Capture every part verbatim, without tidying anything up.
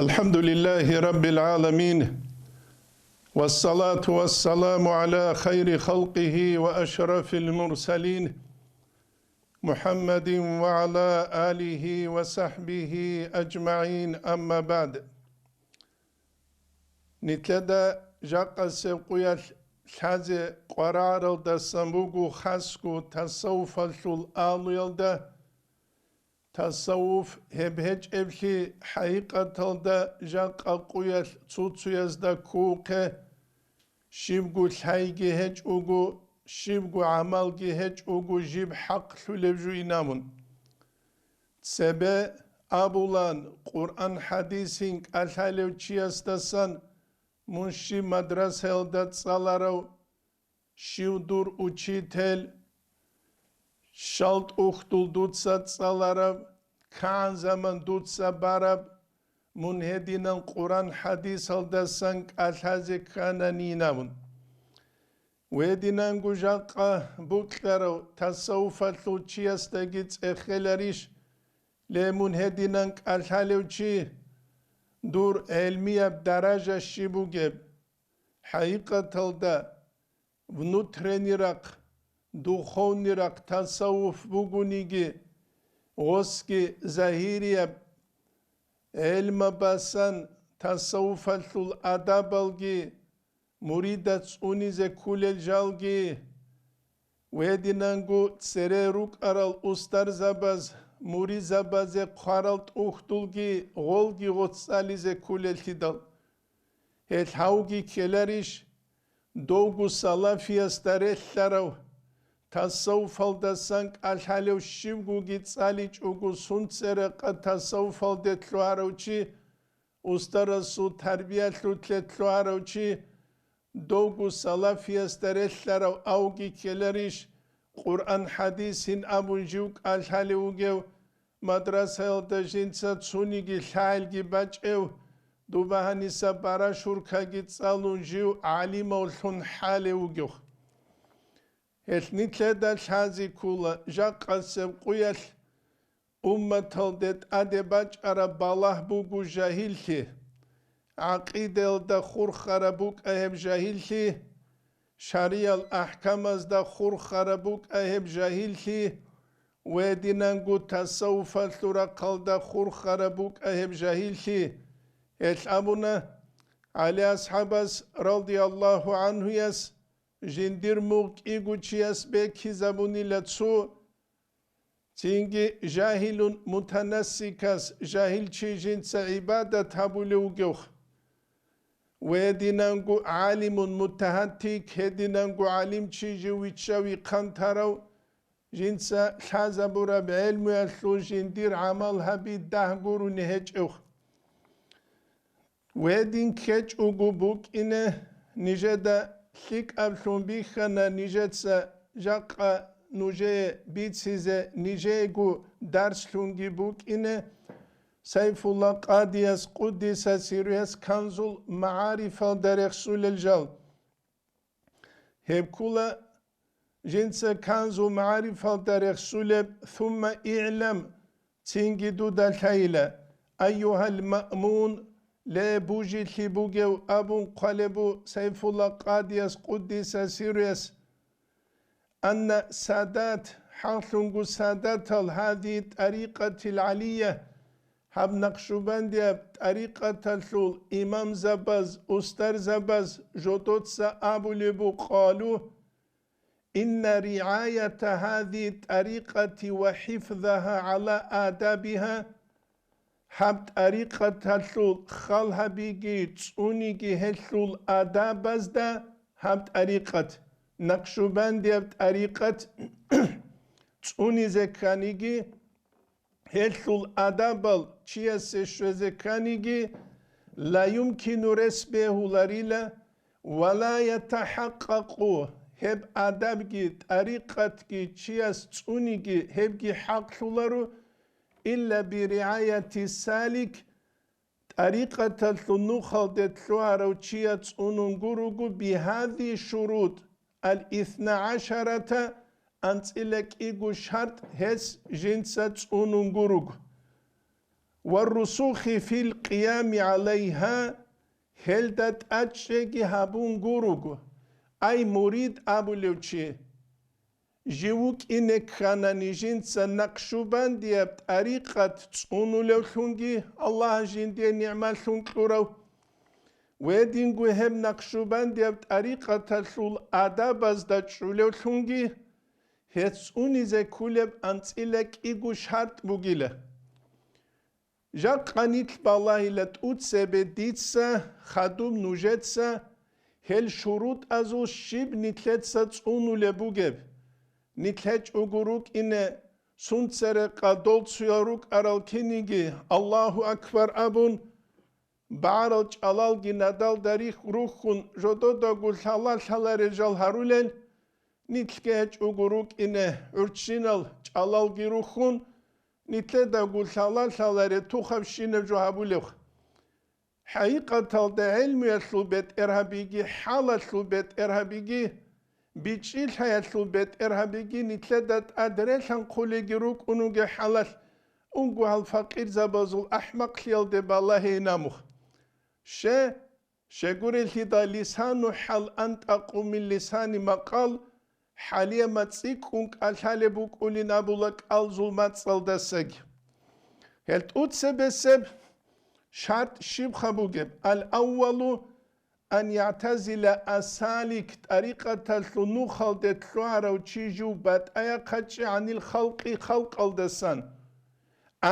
الحمد لله رب العالمين، والصلاة والسلام على خير خلقه وأشرف المرسلين، محمد وعلى آله وصحبه أجمعين، أما بعد. Нилъеда жакъасеб къуялъ лъазе къваригӀаралдасан буго хасго тасаввуфалъул агьлуялда. Тасаввуф гьеб гьечӀеблъи хӀакъикъаталда жакъа къуялъ цо-цоязда ккухъе, щибго лъайги гьечӀого, щибго гӀамалги гьечӀого жиб хӀакълъулеб жо инабун. Цебе абулан, Къуръан-хӀадисин кӀалъалев чиясдасан мун щиб мадрасаялда цӀаларав, щив дур учитель, щал тӀухьдул дуца цӀалараб, кагӀан заман дуца бараб, мун гьединан Къуръан-хӀадисалдасан кӀалъазе ккананин абун. Гьединанго жакъа букьарав тасаввуфалъул чиясдаги цӀехеларищ, ле, мун гьединан кӀалъалев чи, дур гӀелмияб даража щиб бугеб? ХӀакъикъаталда, внутренний рахъ, духовный рахъ тасаввуф бугониги, гъосги загьирияб гӀелмабасан тасаввуфалъул адабалги, муридас цӀунизе кколел жалги, гьединанго цере рукӀарал устарзабаз муридзабазе хъварал тӀухьдулги гъолги гъоцӀализе кколеллъидал. Гьелъ гьавги ккеларищ, довго салафиясда релълъарав, тасаввуфалдасан кӀалъалев щивгоги цӀаличӀого сунцерекъа тасаввуфалде лъугьарав чи, устарасул тарбиялъулъе лъугьарав чи, довго салафиясда релълъарав авги ккеларищ, Къуръан-хӀадисин абун жив кӀалъалев вугев, мадрасаялда жинца цониги лъагӀелги бачӀев, дуба гьаниса барашуркаги цӀалун жив гӀалимавлъун хӀалев вугев. Гьелъ нилъеда лъази ккола жакъасеб къуялъ умматалде тӀаде бачӀараб балагь буго жагьиллъи, гӀакъидаялда хурхараб букӀа гьеб жагьиллъи, шариял ахӀкамазда хурхараб букӀа гьеб жагьиллъи, гьединанго тасаввуфалъул рахъалда хурхараб букӀа гьеб жагьиллъи. Гьелъ абуна ГӀали асхӀабас, радияллагьу гӀанхуяс, жиндир мугъ кӀиго чияс бекизабунила цо, цинги жагьилун мутанассикас, жагьил чи жинца гӀибадат гьабулев вугевха. Гьединанго гӀалимун мутагьаттик, гьединанго гӀалимчи жив виччав вихъан тарав, жинца лъазабураб гӀелмуялъул жиндир гӀамал гьаби дагь гурони гьечӀевха. Гьедин ккечӀого букӀине, нижеда лъикӀаблъун бихьана нижеца жакъа нужее бицизе, нижеего дарслъунги букӀине, Сайфулла Къадияс къуддиса сирругьу Канзул МагӀарифалда рехсулел жал. Гьеб ккола жинца Канзул МагӀарифалда рехсулеб, сумма игӀлам, цинги дуда лъайила, айюгьал маъмун, ле, бужилъи бугев, абун хъвалеб бу Сайфулла Къадияс къуддиса сирругьуяс, анна садат, хӀакълъунго садатал гьади тӀарикъатил гӀалия, гьаб накъшубандияб тӀарикъаталъул имамзабаз, устарзабаз жодоца абулеб бу, къалу, инна ригӀаята гьади тӀарикъати ва хӀифзаха гӀала адабиха, гьаб тӀарикъаталъул хал гьабиги цӀуниги гьелъул адабазда гьаб тӀарикъат, накъшубандияб тӀарикъат цӀунизе кканиги, гьелъул адабал чиясе щвезе кканиги, ла юмкину, рес бегьуларила, ва ла ятахӀакъкъакъу, гьеб адабги тӀарикъатги чияс цӀуниги гьебги хӀакълъуларо, илла биригӀаяти салик, тӀарикъаталъул нухалде лъугьарав чияс цӀунун гуруго, бигьади шурут, ал-исна гӀашарата, анцӀила кӀиго шартӀ гьес жинца цӀунун гуруго. ва русухи фил къиями гӀалайгьа, гьелда тӀадчӀеги гьабун гуруго, ай мурид абулев чи. Жив вукӀине кканани жинца накъшубандияб тӀарикъат цӀунулевлъунги, Аллагь жиндие нигӀмалъун кьурав, ва гьединго гьеб накъшубандияб тӀарикъаталъул адабазда чӀулевлъунги, гьес цӀунизе кколеб анцӀила кӀиго шартӀ бугила. Жакъа нилъ балагьила тӀуцебе дица, хадуб нужеца, гьел шурутӀазул щиб нилъеца цӀунулеб бугеб. Нилъ гьечӀого рукӀине, сунцере къадолцуял рукӀарал киниги, Аллагьу акбар абун, багӀарал чӀалалги надалда рихь рухьун, жододаго лъала-лъаларел жал гьарулел, нилъги гьечӀого рукӀине гӀурччинал чӀалалги рухьун, нилъедаго лъала-лъаларе тухабщинаб жо гьабулеб. ХӀакъикъаталда гӀелмуялъул бетӀергьабиги, хӀалалъул бетӀергьабиги, бичӀчӀи лъаялъул бетӀергьабиги нилъеда тӀад релъанхъулеги рукӀунуге хӀалалъ, унго гьал факъирзабазул ахӀмакълъиялде балагьейин амухъ. Ще, щегурелъидал лисану хӀал антӀакъу мин лисани макъал, хӀалияб мацӀи кӀун кӀалъалеб букӀулин абула кӀалзул мацӀалдасаги. Гьел тӀуцебесеб шартӀ щибха бугеб? Ал-аввалу ан ягӀтазила асалик, тӀарикъаталъул нухалде лъугьарав чи жив батӀаяхъачӀи гӀанил халкъи халкъалдасан.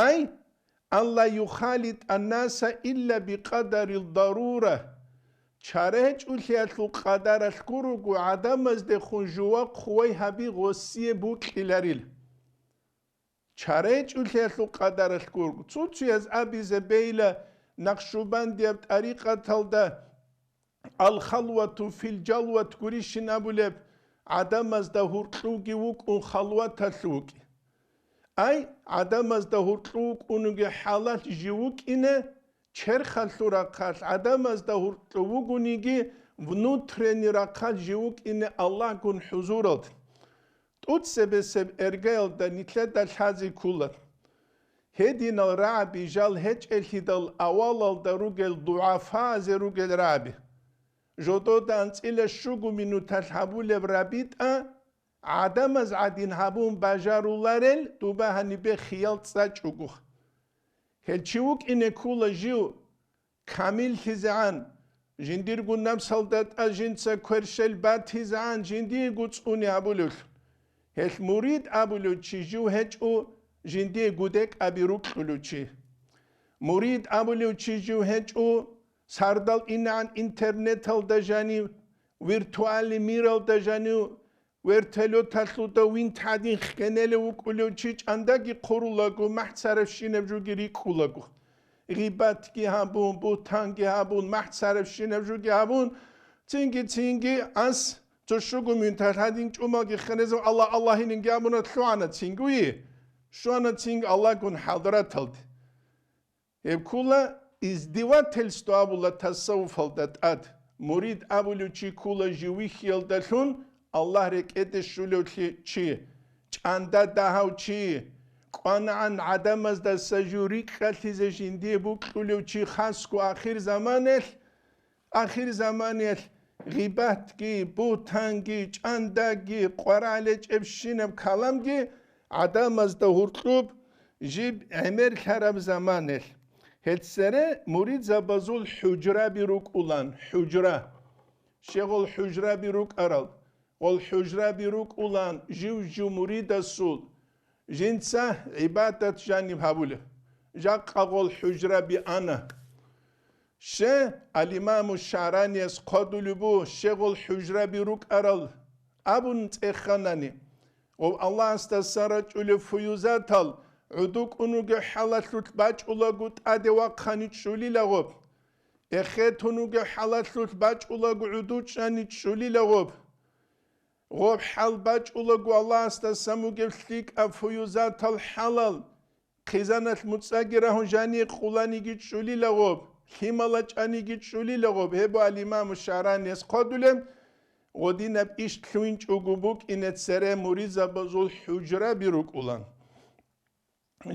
Ай, Алла юхалитӀа наса илла бикъадарил дарура. Чара гьечӀулъиялъул къадаралъ гурого гӀадамаздехун жува хъувай гьаби гъосие букьиларил. Чара гьечӀулъиялъул къадаралъ гурого. Цо-цояз абизе бейла, накъшубандияб тӀарикъаталда ал-халвату фил-жалват гурищин абулеб, гӀадамазда гьуркьуги вукӀун халваталъ вукӀи. Ай, гӀадамазда гьуркьу вукӀунуги хӀалалъ жив вукӀине, черхалъул рахъалъ гӀадамазда гьуркьу вугониги, внутренний рахъалъ жив вукӀине Аллагьгун хӀузуралда. ТӀуцебесеб эргаялда нилъеда лъазе ккола. Гьединал рагӀаби жал гьечӀелъидал авалалда ругел дугӀафазе ругел рагӀаби. Жодода анцӀила щуго минуталъ гьабулеб рабитӀа, гӀадамаз гӀадин гьабун бажаруларел дуба гьанибе хиял цӀачӀого. Гьел чи вукӀине ккола жив, камиллъизегӀан, жиндирго напсалда тӀад жинца кверщел батизегӀан жиндиего цӀуне абулев. Гьелъ мурид абулев чи жив гьечӀо, жиндие гудекъаби рукьулев чи. Мурид абулев чи жив гьечӀо, сардал инегӀан интернеталда жанив, виртуальный миралда жанив, вертолёталъуда винт гьадин ххенелев вукӀулев чи чӀандаги хъурулаго, махӀцарабщинаб жуги рикӀкӀулаго. Гъибатги гьабун, бугьтанги гьабун, махӀцарабщинаб жуги гьабун, цинги-цинги ас цо щуго минуталъ гьадин чӀумалги ххенезев Аллагь, Аллагьининги абуна, лъугӀана цинги уе, щвана цинги Аллагьгун хӀадраталде. Гьеб ккола издевательство абула тасаввуфалда тӀад. Мурид абулев чи ккола живихьиялдалъун Аллагь рекӀеде щулевлъи чи, чӀанда дагьав чи, кӀванагӀан гӀадамаздаса жив рикӀкӀалъизе жиндие букьулев чи хасго ахирзаманелъ, ахирзаманиялъ гъибатги, бугьтанги, чӀандаги, къваригӀел гьечӀебщинаб каламги гӀадамазда гьуркьуб жиб гӀемерлъараб заманалъ. Гьелъ цере муридзабазул хӀужраби рукӀулан, хӀужра. Щегъул хӀужраби рукӀарал, гъол хӀужраби рукӀулан жив-жив муридасул, жинца гӀибадат жаниб гьабулеб. Жакъа гъол хӀужраби ана. Ще, ал-Имаму ШагӀраниялъ хъвадулеб буго, щегъул хӀужраби рукӀарал абун цӀеханани, гъов Аллагьасдасан рачӀулеб фуюзатал гӀодов кӀунуге хӀалалъулъ бачӀулаго тӀаде вахъани чӀулила гъоб. Эхетунуге хӀалалъулъ бачӀулаго гӀодов чӀани чӀулила гъоб. Гъоб хӀал бачӀулаго Аллагьасдасан бугеб лъикӀаб фуюзатал хӀалал, хъизаналъ муцӀаги рагьун жание къуланиги чӀулила гъоб, лъимала чӀаниги чӀулила гъоб, гьеб буго ал-Имаму ШагӀраниялъ хъвадулеб, гъодинаб иш лъугьинчӀого букӀине цере муридзабазул хӀужраби рукӀулан.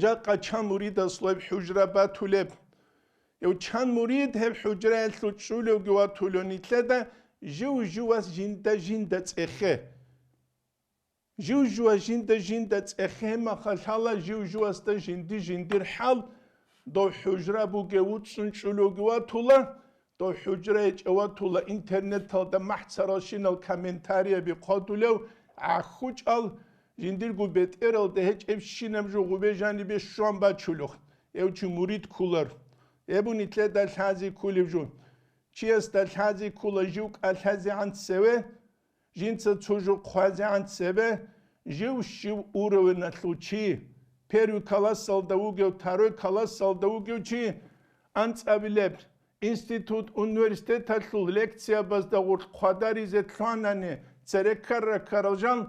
жакъа чан муридас гьеб хӀужра батулеб? Гьев чан мурид гьеб хӀужраялъул чӀулевги ватулев нилъеда жив-живас жинда-жинда цӀехе. Жив-живас жинда-жинда цӀехе, гьебмаха лъала жив-живасда жинди-жиндир хӀал, дов хӀужра бугев вуцӀцӀун чӀулевги ватула, дов хӀужра гьечӀев ватула, интернеталда махӀцаралщинал комментарияби хъвадулев, гӀахьучӀал, жиндирго бетӀералда гьечӀебщинаб жо гъубе жанибе щван бачулев, гьев чи мурид кколар. Гьеб нилъеда лъазе кколеб жо. Чиясда лъазе ккола жив кӀалъазегӀан цеве, жинца цо жо хъвазегӀан цебе, жив щив уровеналъул чи, первый классалда вугев, второй классалда вугев чи, анцӀабилеб, институт, университеталъул лекциябазда гъоркь хъвадаризе лъугьанани, цере ккара-ккарал жан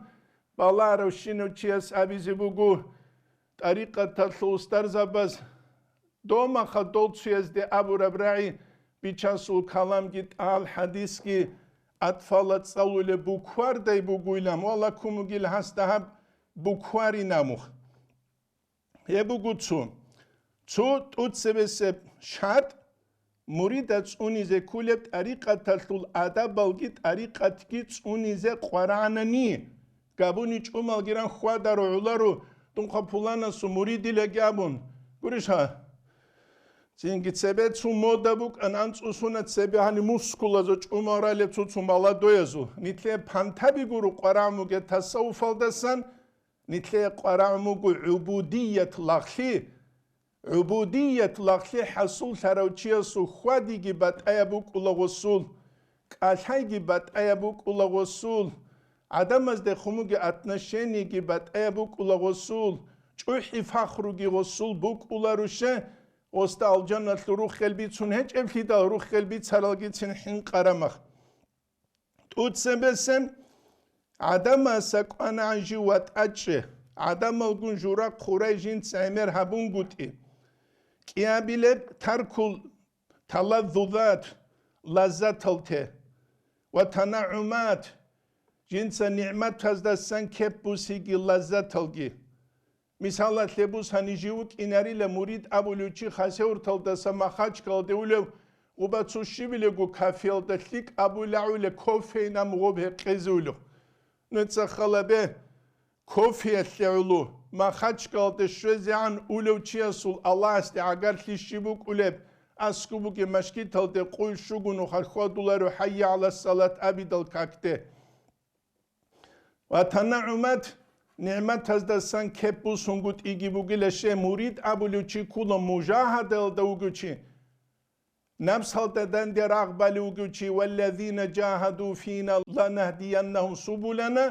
балагьаравщинав чияс абизе буго, тӀарикъаталъул устарзабаз, Домаха дол цуязде абураб рагӀи, бичасул каламги, тӀал хӀадисги, атфала цӀалулеб буквардай бугуйлан, ва лакумугил гьасда гьаб букваринамух. Гьеб буго цо. Цо тӀуцебесеб шартӀ, мурида цӀунизе кколеб тӀарикъаталъул адабалги тӀарикъатги цӀунизе къварагӀанани, габуни чӀумалгиран хьвадаро гӀоларо, дунха пуланасул муридилаги абун. Гурищ гьа? Цинги цебе цун мода букӀан анцӀусуна цебе гьани мускулазул чӀумал ралеб цо-цо молодоязул. Нилъее пантаби гуро къварагӀун бугеб тасаввуфалдасан, нилъее къварагӀун буго гӀубудият лагълъи, ГӀубудият лагълъи хӀасуллъарав чиясул хьвадиги батӀаяб букӀула гъосул, кӀалъайги батӀаяб букӀула гъосул, гӀадамазде хъумуги отношениеги батӀаяб букӀула гъосул, чӀухӀи фахруги гъосул букӀуларуше, гъосда алжаналъул руххел бицун гьечӀеблъидал руххел бицаралгицин хӀинкъарамах. ТӀуцебесеб гӀадамаса кӀванагӀан жив ватӀачӀе, гӀадамалгун жура хъурай жинца гӀемер гьабунгутӀи. КӀиабилеб таркул таладдудат, лаззатал те, ва танагӀумат, жинца нигӀматаздасан кеп бусиги лаззаталги. Мисалалъе бусани, жив вукӀинарила мурид абулев чи Хасавюрталдаса Махачкалде улев, гъуба цо щибилего кафеялда лъикӀ абулагӀула кофейин ам гъоб гьекъезе улев. Нуца халабе, кофеялъе гӀоло, Махачкалде щвезегӀан улев чиясул Аллагьасде гӀагарлъи щиб букӀулеб, аскӀубуги машгиталде къуй щугун хьвадуларо хӀайя гӀала салат абидал какде. Ва танагӀумат, нигӀматаздасан кеп бусунгутӀиги бугила, щай мурид абулев чи ккула мужагьадаялда вугев чи, напсалда данде рагъ балев вугев чи, «Валлазина жагьаду фина ланахдияннагьум субулана»,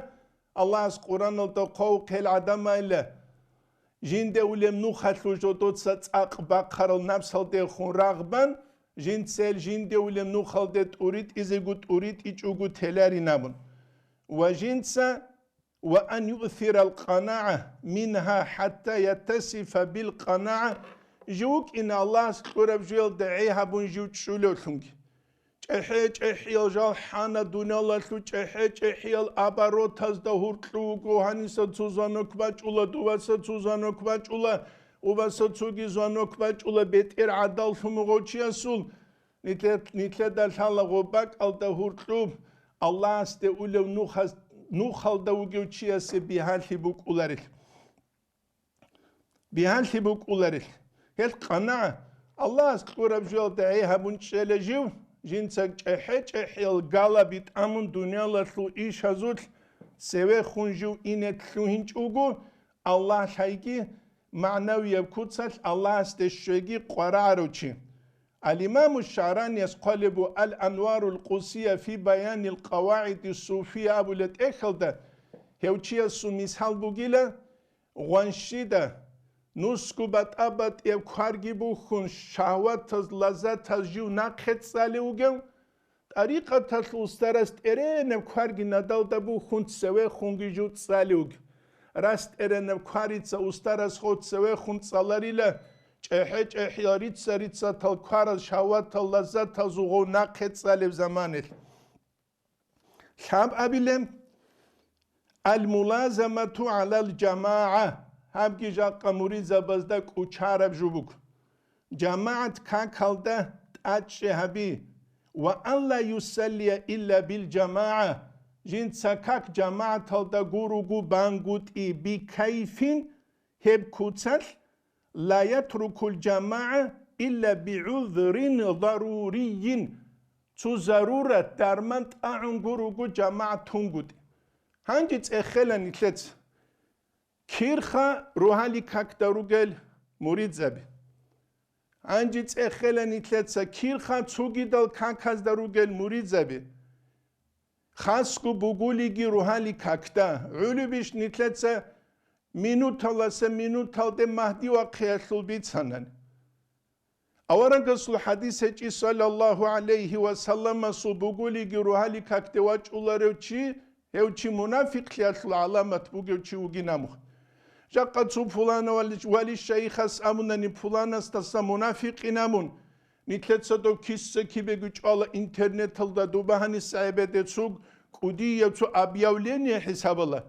Аллагьас Къуръаналда хъвав хъел гӀадамайла, жинде улеб нухалъул жодоца цӀакъ бахъарал напсалдехун рагъ бан, жинцел жинде улеб нухалде тӀуритӀизего тӀуритӀичӀого теларин абун. Ва жинца, ва ан юъсирал къанагӀа мингьа хӀатта яттасифа бил къанагӀа, жив вукӀина Аллагьас кьураб жуялда гӀей гьабун жив чӀулевлъунги. ЧӀехӀе-чӀехӀиял жал хӀана дуниялалъул чӀехӀе-чӀехӀиял оборотазда гьуркьу вуго, гьаниса цо звонок бачӀула, дуваса цо звонок бачӀула, убаса цоги звонок бачӀула, бетӀер гӀадал лъумугъав чиясул, нилъер-, нилъеда лъала гъоб бакӀалда гьуркьуб, Аллагьасде улев нухас-, нухалда вугев чиясе бигьалъи букӀуларел. Бигьалъи букӀуларел. Гьел къанагӀа, Аллагьас кьураб жуялда гӀей гьабун чӀела жив, жинцаг чӀехӀе-чӀехӀиял галаби тӀамун дуниялалъул ишазулъ цеве хун жив ине лъугьинчӀого, Аллагь лъайги, магӀнавияб куцалъ Аллагьасде щвеги къварагӀарав чи. Ал-Имаму ШагӀранияс хъвалеб буго Ал-Анварул Къудсия фи Баянил КъавагӀиди Суфия абулеб тӀехьалда, гьев чиясул мисал бугила, гъванщида, нусго батӀа-батӀияб кварги бухьун, шагьватаз, лаззатаз жив нахъе цӀалев вугев, тӀарикъаталъул устарас тӀеренаб кварги надалда бухьун цевехунги жив цӀалев вугев. РастӀеренаб кварица устарас гъов цевехун цӀаларила, чӀехӀе-чӀехӀиял рица-рицатал квараз шагьватал лаззатазул гъов нахъе цӀалеб заманилъ. Лъабабилеб, ал-мулазамату гӀалал жамагӀа, гьабги жакъа муридзабазда кӀучараб жо буго. ЖамагӀат какалда тӀадчӀи гьаби, ва алла юсаллия илла бил жамагӀа, жинца как жамагӀаталда гуругу бангутӀи бикайфин, гьеб куцалъ, ла ятрукул жамагӀа илла бигӀузрин зарурийин, цо зарурат, дарман тӀагӀун гуругу жамагӀат тунгутӀи. Гьанже цӀехела нилъеца. Кирха рогьалил какда ругел муридзаби. Гьанже цӀехела нилъеца кирха цогидал каказда ругел муридзаби. Хасго бугулиги рогьалил какда, гӀолебищ нилъеца минуталаса минуталде Магьди вахъиялъул бицанани. Аварагасул хадис гьечӀи, саллаллагьу гӀалайгьи ва салламасул, бугулиги рогьалил какде вачӀуларев чи, гьев чи мунафикълъиялъул гӀаламат бугев чи вугин абун. Жакъа цо пуланав вали-, вали шайихас абунани пуланасдаса мунафикъин абун, нилъеца дов киса-кибего чӀвала интернеталда, доба гьаниса гӀебеде цуг кӀудияб цо объявление хӀисабала.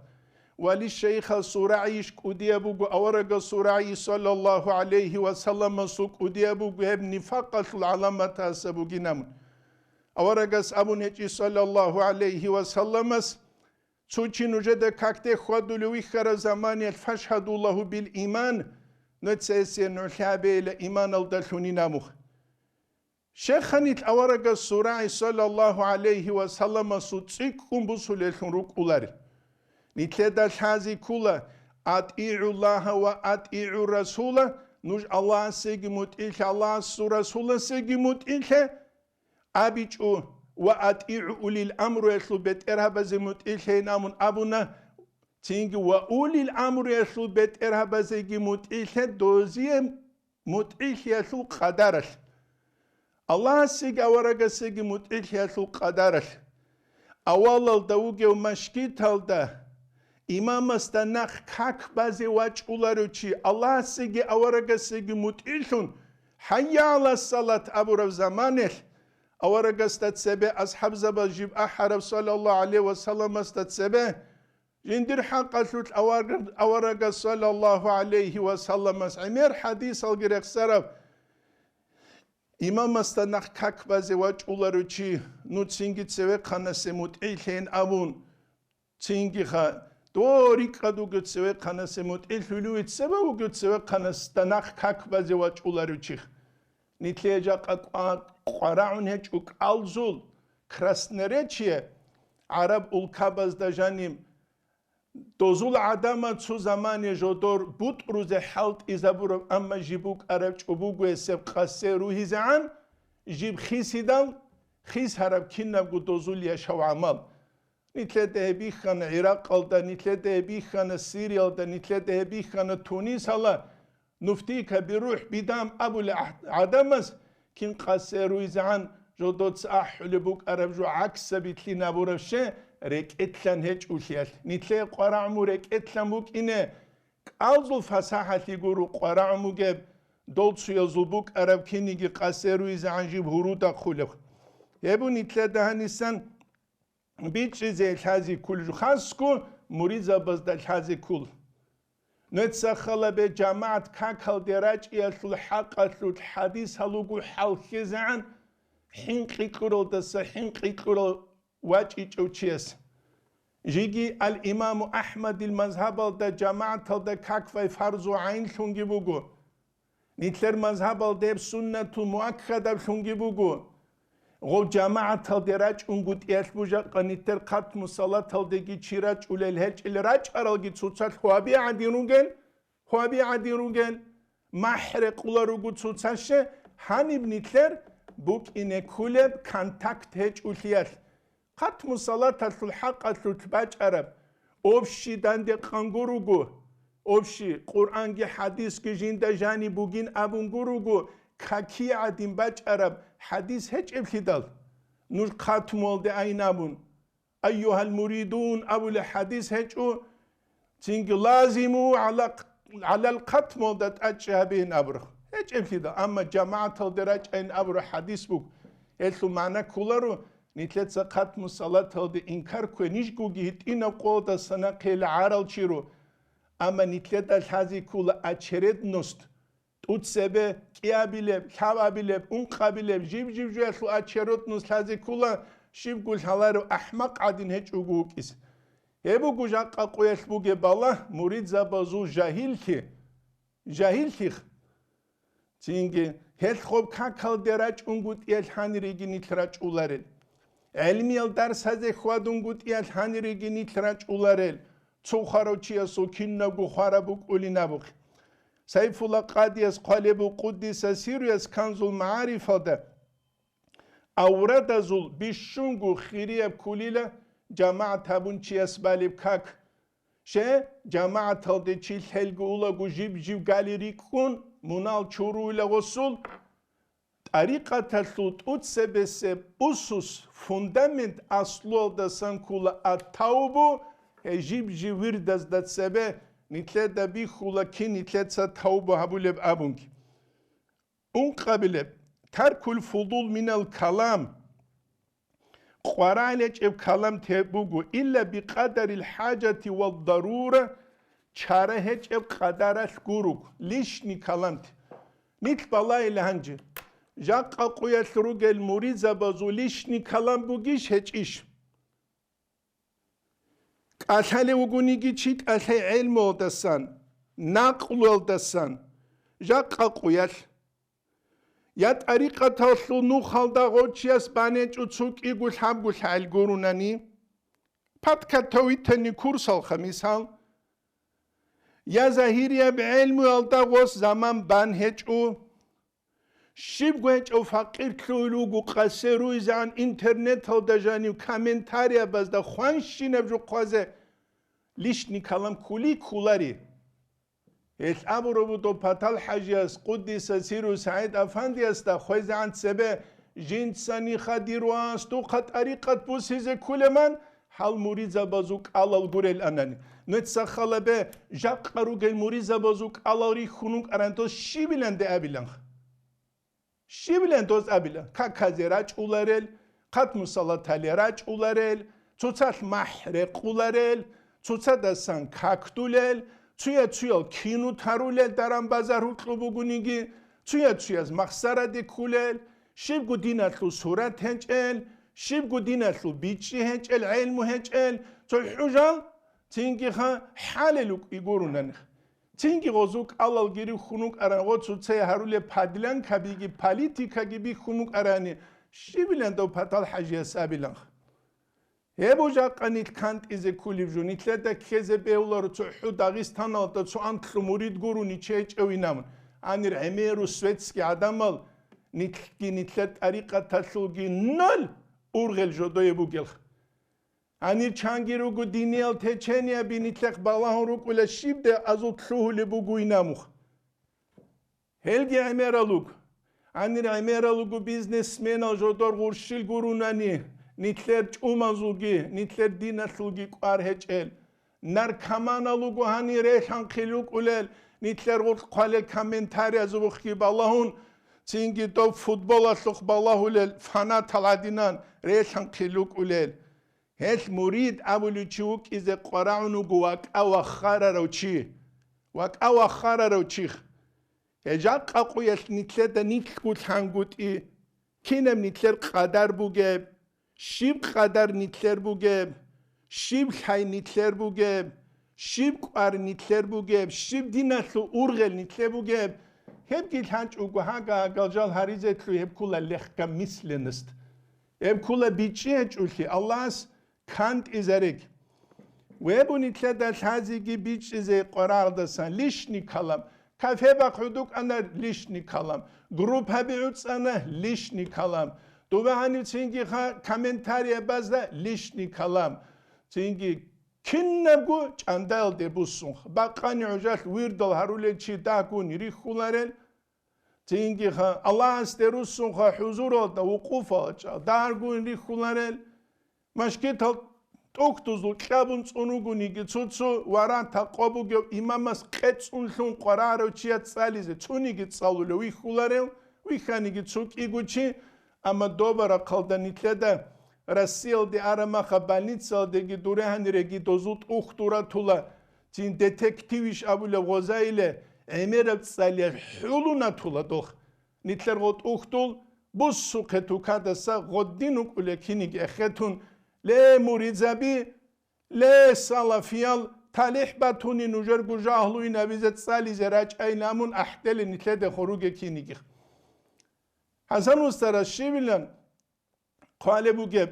Вали шайихасул рагӀийищ кӀудияб буго, аварагасул рагӀи, саллаллагьу гӀалайгьи ва салламасул, кӀудияб буго гьеб нифакъалъул гӀаламатаса бугин абун. Аварагас абун гьечӀи, саллаллагьу гӀалайгьи ва салламас, цо чи нужеда какде хьвадулев вихьараб заманиялъ, фашгьаду лагьу бил иман, нуца гьесие нугӀлъи гьабейила иманалдалъунин абун. Щеханил аварагасул рагӀи, саллаллагьу гӀалайгьи ва салламасул, цӀикӀкӀун бусулеллъун рукӀуларел. Нилъеда лъази ккула: «АтӀигӀу Аллагьа ва атӀигӀу Расула», нуж Аллагьасеги мутӀигӀлъе, Аллагьасул Расуласеги мутӀигӀлъе, абичӀо: «Ва атӀигӀу улил амруялъул бетӀергьабазе мутӀигӀлъейин», – амун абуна. Цинги: «Ва улил амруялъул бетӀергьабазеги мутӀигӀлъе, дозие мутӀигӀлъиялъул къадаралъ». Аллагьасеги аварагасеги мутӀигӀлъиялъул къадаралъ. Авалалда вугев машгиталда имамасда нахъ как базе вачӀуларев чи Аллагьасеги аварагасеги мутӀигӀлъун, «ХӀайя гӀала салат» абураб заманелъ, аварагасда цебе асхӀабзабаз жиб ахӀараб, саллаллагьу гӀалайгьи ва салламасда цебе, жиндир хӀакъалъулъ авараг-, аварагас, саллаллагьу гӀалайгьи ва салламас, гӀемер хадисалги рехсараб, имамасда нахъ как базе вачӀуларев чи, ну цинги цевехъанасе мутӀигӀлъейин абун, цинги ха, дов рикӀкӀад вугев цевехъанасе мутӀигӀлъулев, цебе вугев цевехъанасда нахъ как базе вачӀуларев чи. Нилъее жакъа къва-, къварагӀун гьечӀо кӀалзул, красноречие, гӀараб улкабазда жаниб, дозул гӀадамал цо замане жодор бутӀрузе хӀалтӀизабураб, амма жиб букӀараб чӀобого гьесеб къасе ругьизегӀан, жиб хисидал, хис гьараб кинабго дозул яшав гӀамал. Нилъеда гьеб бихьана ГӀиракъалда, нилъеда гьеб бихьана Сириялда, нилъеда гьеб бихьана Тунисалда. «Нуфдика бирухӀ бидам» абулеб гӀадамаз кин къасе ругьизегӀан, жодоца ахӀулеб букӀараб жо гӀаксабилъи набураб ше рекӀелъан гьечӀолъиялъ. Нилъее къварагӀму рекӀелъан букӀине, кӀалзул фасахӀалъи гуро къварагӀмугеб, дол цуязул букӀараб киниги къасе ругьизегӀан жиб гьурудахъулеб. Гьеб нилъеда гьанисан бичӀчӀизе лъази кколеб жо, хасго муридзабазда лъази ккол. Нуца халабе жамагӀат какалде рачӀиялъул хӀакъалъулъ хадис гьалугу хӀалхьизегӀан хӀинкъи кьуралдаса хӀинкъи кьурал вачӀичӀев чияс. Жеги ал-Имаму АхӀмадил мазгьабалда жамагӀаталда как бай фарзу гӀайнлъунги буго. Нилъер мазгьабалда гьеб суннатул муаккадаблъунги буго. Гъов жамагӀаталде рачӀунгутӀиялъ бужахъа нилъер хъатму салаталдеги чи рачӀулел гьечӀел, рачӀаралги цоцалъ гьваби гӀадин ругел, гьваби гӀадин ругел, махӀ рекъула руго цоцаще, гьаниб нилъер букӀине кколеб контакт гьечӀолъиялъ. Хъатму салаталъул хӀакъалъулъ бачӀараб, общий данде къанго руго, общий, Къуръанги хӀадисги жинда жаниб бугин абунго руго, каки гӀадин бачӀараб хӀадис гьечӀеблъидал, нуж хъатмуялде айин абун, «Айюгьал муридун» абулеб хӀадис гьечӀо, цинги «Лазиму гӀала-, гӀалал хъатмуялда тӀадчӀи гьабейин» абураб гьечӀеблъидал, амма жамагӀаталде рачӀайин абураб хӀадис буго. Гьелъул магӀна кколаро, нилъеца хъатму салаталде инкар ккве, нижгоги гьитӀинаб къоялдаса нахъе гӀарал чи ро. Амма нилъеда лъазе ккола очередность, тӀуцебе кӀиабилеб, лъабабилеб, ункъабилеб, жиб-жиб жоялъул очередность лъазе ккола, щибго лъаларев ахӀмакъ гӀадин гьечӀого вукӀизе. Гьеб буго жакъа къуялъ бугеб балагь, муридзабазул жагьиллъи, жагьиллъих. Цинги гьелъ гъоб какалде рачӀунгутӀиялъ гьаниреги нилъ рачӀуларел. ГӀелмиял дарсазе хьвадунгутӀиялъ гьаниреги нилъ рачӀуларел. Цо хварав чиясул кинабго хвараб букӀулин абухъе. Сайфулла Къадияс хъвалеб буго, къуддиса сирруяс, Канзул МагӀарифалда, аврадазул бищунго хирияб кколила жамагӀат гьабун чияс балеб как. Щай, жамагӀаталде чи лъелго улаго жиб-жиб гали рикӀкӀун, мунал чуруила гъосул, тӀарикъаталъул тӀуцебесеб усус, фундамент, аслуялдасан ккола ат-тавбу, гьей жиб-жиб вирдазда цебе нилъеда бихьула кин нилъеца тавбу гьабулеб абунги. Ункъабилеб, таркул фудул минал калам. КъваригӀел гьечӀеб каламти буго, илла бикъадарил хӀажати ва дарура, чара гьечӀеб къадаралъ гуруг, лишний каламти. Нилъ балайила гьанже, жакъа къуялъ ругел муридзабазул лишний калам бугищ гьечӀищ? КӀалъалев вугониги чи кӀалъай гӀелмуялдасан, накълуялдасан, жакъа къуялъ. Я тӀарикъаталъул нухалда гъов чияс банечӀо цо кӀиго лъабго лъагӀел гурунани, паткатав витани курсалха мисал, я загьирияб гӀелмуялда гъос заман бан гьечӀо, щибго гьечӀев факъир лъугьун вуго, къасе руйзегӀан интернеталда жанив комментариябазда хванщинаб жо хъвазе лишний калам ккули кколари. Гьелъ абураб буго ПаталхӀажияс, къуддиса сирру, СагӀид Афандиясда хвезегӀан цебе, жинца ниха дир вас духъа тӀарикъат бусизе кколеб ман, гьал муридзабазул кӀалал гурел анани. Нуца халабе, жакъа ругел муридзабазул кӀалал рихьун вукӀаран дос щибиланде абиланха? Щибилан дос абила, каказе рачӀуларел, хъатму салатале рачӀуларел, цоцалъ махӀ рекъуларел, цоцадасан какдулел, цуя-цуял кино тарулел даран-базар гьукьу бугониги, цуя-цуяз махсараде ккулел, щибго диналъул сурат гьечӀел, щибго диналъул бичӀчӀи гьечӀел, гӀелму гьечӀел, цо хӀужал, цинги ха хӀалел вукӀи гурунанихъ. Цинги гъозул кӀалалги рихьун вукӀаран гъо цоцай гьарулеб подлянкабиги политикаги бихьун вукӀарани, щибилан дов ПаталхӀажияс абиланха? Гьеб жакъа нилъ кантӀизе ккулеб жо, нилъеда ккезе бегьуларо цохӀо Дагъистаналда цо анлъго мурид гурони чи гьечӀев инамун, гьанир гӀемеру светский гӀадамал, нилъги нилъер тӀарикъаталъулги ноль ургъел жодое бугелха. Гьанир чанги руго диниял течениеби нилъехъ балагьун рукӀула щиб де азул лъугьулеб буго инамух. Гьелги гӀемерал руго. Гьанир гӀемерал руго бизнесменал жодор гъурщил гурунани, нилъер чӀумазулги, нилъер диналъулги кӀвар гьечӀел. Наркоманал руго гьанир релъанхъил рукӀулел, нилъер гъоркь хъвалел комментариязулухъги балагьун, цинги доб футболалъухъ балагьулел фанатал гӀадинан релъанхъил рукӀулел. Гьелъ мурид абулев чи вукӀизе къварагӀун вуго вакӀа ваххарарав чи. ВакӀа ваххарарав чих. Гьел жакъа къуялъ нилъеда нилъго лъангутӀи, кинаб нилъер къадар бугеб, щиб къадар нилъер бугеб, щиб лъай нилъер бугеб, щиб кӀвар нилъер бугеб, щиб диналъул ургъел нилъер бугеб, гьебги лъанчӀого гьага-гьагал жал гьаризе лъуй, гьеб ккола легкомысленность. Гьеб ккола бичӀчӀи гьечӀолъи, Аллагьас кантӀизареги. Гьеб нилъеда лъазеги бичӀчӀизе къваралдасан лишний калам, кафе бахъ гӀодукӀана лишний калам, группаби гӀуцӀана лишний калам, дова гьанив цинги ха-, комментариябазда лишний калам, цинги кинабго чӀандаялде буссунха, бакъани гӀужалъ вирдал гьарулел чи дагьгун рихьуларел, цинги ха-, Аллагьасде руссунха хӀузуралда вукъуфал чӀа-, дагьгун рихьуларел, машгитал тӀухьдузул кьабун цӀун вугониги, цо-цо варан такъва бугев имамас къецӀун лъун къварагӀарав чияс цӀализе цониги цӀалулев вихьуларев, вихьаниги цо кӀиго чи, амма доба рахъалда нилъеда Россиялде араб маха больницаялдеги дуре гьаниреги дозул тӀухь дуратула, цин детективищ абулеб гъозайиле гӀемераб цӀалиялъ хӀулунатула дох. Нилъер гъотӀухьдул буссухъе тукадаса гъодин вукӀуле киниги эхетун, ле, муридзаби, ле, салафиял, талихӀ батуни нужерго жагьлуинабизе цӀализе рачӀайин амун ахӀделе нилъеде хоруге кинигих. ХӀасан устарас щивилан хъвалеб бугеб,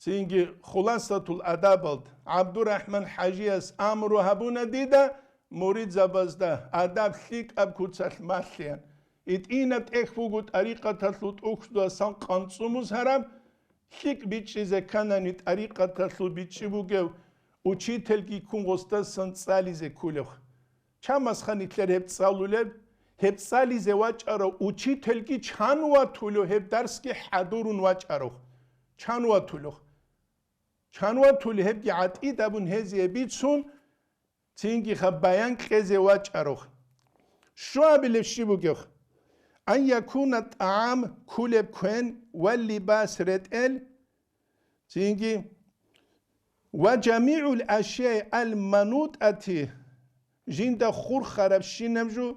цинги Хуласатул адабалд ГӀабдурахӀман ХӀажияс амру гьабуна дида муридзабазда адаб лъикӀаб куцалъ малъеян. ИтӀинаб тӀехь буго тӀарикъаталъул тӀухьдасан къанцӀумус гьараб, лъикӀ бичӀчӀизе кканани тӀарикъаталъул бичӀчӀи бугев учительги ккун гъосдасан цӀализе кколев. Чамасха нилъер гьеб цӀалулеб, гьеб цӀализе вачӀарав учительги чан ватулев гьеб дарсги хӀадурун вачӀарав. Чан ватулев. Чан ватулев гьебги гӀатӀид абун гьезие бицун, цинги хаб баян кьезе вачӀарав. Щуабилев щи бугев? Ан якуна тӀагӀам кколеб квен ва либас ретӀел, цинги, ва жамигӀул ашяи ал-манутӀати, жинда хурхарабщинаб жо,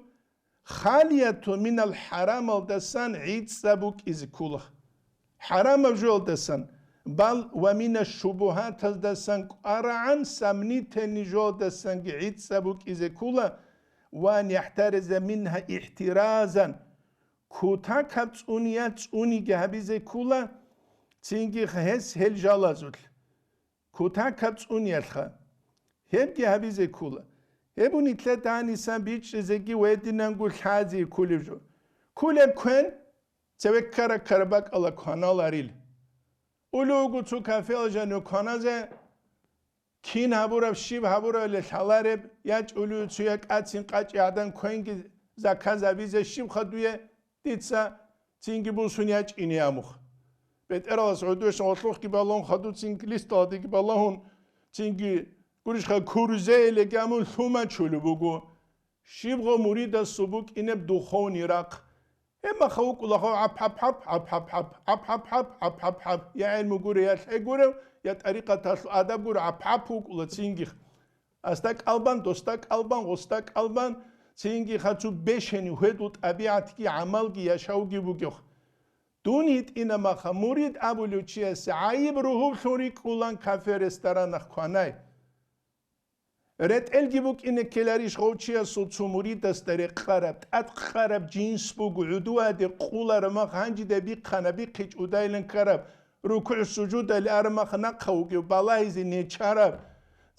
халияту минал хӀарамалдасан гӀицӀаб букӀизе ккола. ХӀарамаб жоялдасан, бал ва мина шубугьатаздасан кӀварагӀан самнительный жоялдасанги гӀицӀаб букӀизе ккола, ва ан яхӀтариза мингьа ихӀтиразан, кутакаб цӀуниялъ цӀуниги гьабизе ккола, цинги гьес гьел жалазулъ. Кутакаб цӀуниялъха. Гьебги гьабизе ккола. Гьеб нилъер данисан бичӀчӀизеги гьединанго лъазе кколеб жо. Кколеб квен, цеве ккара-ккара бакӀалда кваналарил. Улев вуго цо кафеялъ жанив кваназе, кин гьабураб, щиб гьабурабали лъалареб, ячӀулев цо я кӀацин къачӀи гӀадан квенги заказ гьабизе щибха дуе, дица цинги бусун ячӀине амухъ. БетӀералас гӀодош гъолъухъги балагьун, хадуцин листаладиги балагьун, цинги гурищха курузеилеги амун лъумачулеб буго. Щибго муридасул букӀинеб духовный рахъ. Гьебмаха вукӀула гьав гӀап-гӀап-гӀап, гӀап-гӀап-гӀап, гӀап-гӀап-гӀап, гӀап-гӀап-гӀап. Я гӀелму гуре, я лъай гуре, я тӀарикъаталъул адаб гуре, гӀап-гӀап вукӀула цинги. Асда кӀалбан, досда кӀалбан, гъосда кӀалбан, цинги хацу бешени гьедул тӀабигӀатги гӀамалги яшавги бугев. Дун гьитӀина маха мурид абулев чиясе гӀайиб ругьублъун рикӀкӀулан кафе ресторанах кванай. РетӀелги букӀине ккеларищ гъов чиясул цо муридасда рекъараб, тӀадкъараб жинс буго, гӀудуаде къулараб мах гьанжида бихъана, бихъичӀудайилан ккараб, рукугӀ-сужудали араб мах нахъа вугев, балагьизе нечараб.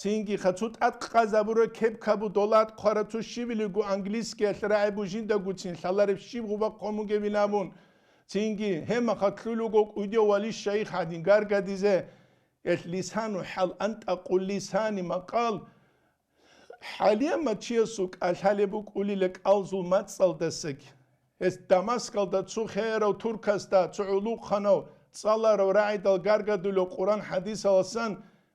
Цинги хацу тӀад къазабура кеп кабу долад хъвара цо щибилиго английскиялъ рагӀи бужиндагуцин лъалареб щиб гъуба хъомугевин абун. Цинги гьемаха лъулуго кӀудев вали шайх гьадин гаргадизе. Эл лисану хӀал антӀакъу лисани макъал. ХӀалиямат чиясул кӀалъалеб букӀулила кӀалзул мацӀалдасаги. Гьес Дамаскалда цо херав туркасда цо гӀулухъанав цӀаларав рагӀидал гаргадулев Къуран хӀадисаласан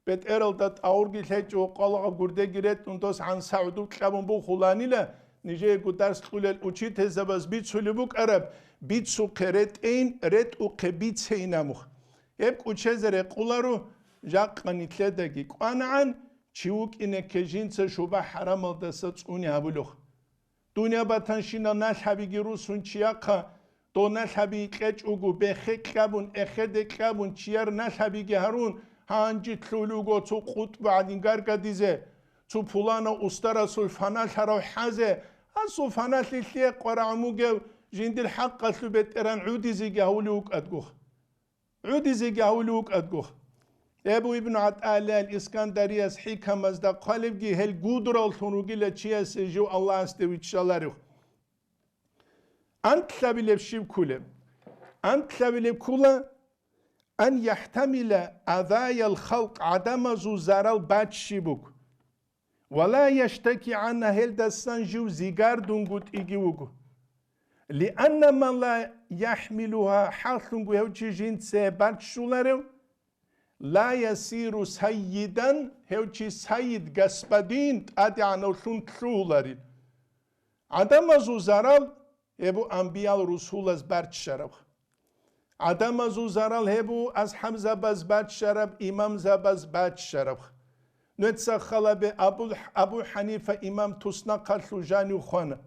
бетӀералда тӀагъурги лъечӀо, къвалгъаб гурдеги ретӀун дос гӀанса гӀодоб кьабун бухуланила, нижеего дарс кьулел учительзабаз бицулеб букӀараб, бицухъе ретӀейин, ретӀухъе бицейин амухъ. Гьеб кӀучезе рекъуларо, жакъа нилъедаги кӀванагӀан, чи вукӀинекке жинца шуба-хӀарамалдаса цӀуни гьабулев. Дунъя батанщинал налъабиги русун чияхъа, дов налъаби кьечӀого, бехе кьабун, эхеде кьабун, чияр налъабиги гьарун, гьанже лъулего цо къутӀбу гӀадин гаргадизе, цо пуланав устарасул фаналъарав хӀазе, гьасул фаналъилъие къварагӀумугев жиндир хӀакъалъу бетӀеран гӀудизеги гьавулев вукӀадгух. ГӀудизеги гьавулев вукӀадгух. Эбу ибн ГӀатӀаиллагьил Искандарияс хӀикамазда хъвалебги гьел гудураллъун ругила чиясе жив Аллагьасде виччаларев. Антлъабилеб щиб ккулеб? Антлъабилеб ккула, ан яхӀтамила азаял халкъ, гӀадамазул зарал баччи буго. Ва ла яштаки гӀанна, гьелдасан жив зигардунгутӀиги вуго. Лианна ман ла яхӀмилугьа, хӀаллъунго гьев чи жинца баччуларев, ла ясиру сайидан, гьев чи сайид, господин, тӀадегӀанавлъун лъугьуларин. ГӀадамазул зарал гьебу анбиял-русулаз баччараб. ГӀадамазул зарал гьебу асхӀабзабаз баччараб, имамзабаз баччараб. Нуца халабе Абул-, Абу ХӀанифа имам туснахъалъув жанив хвана.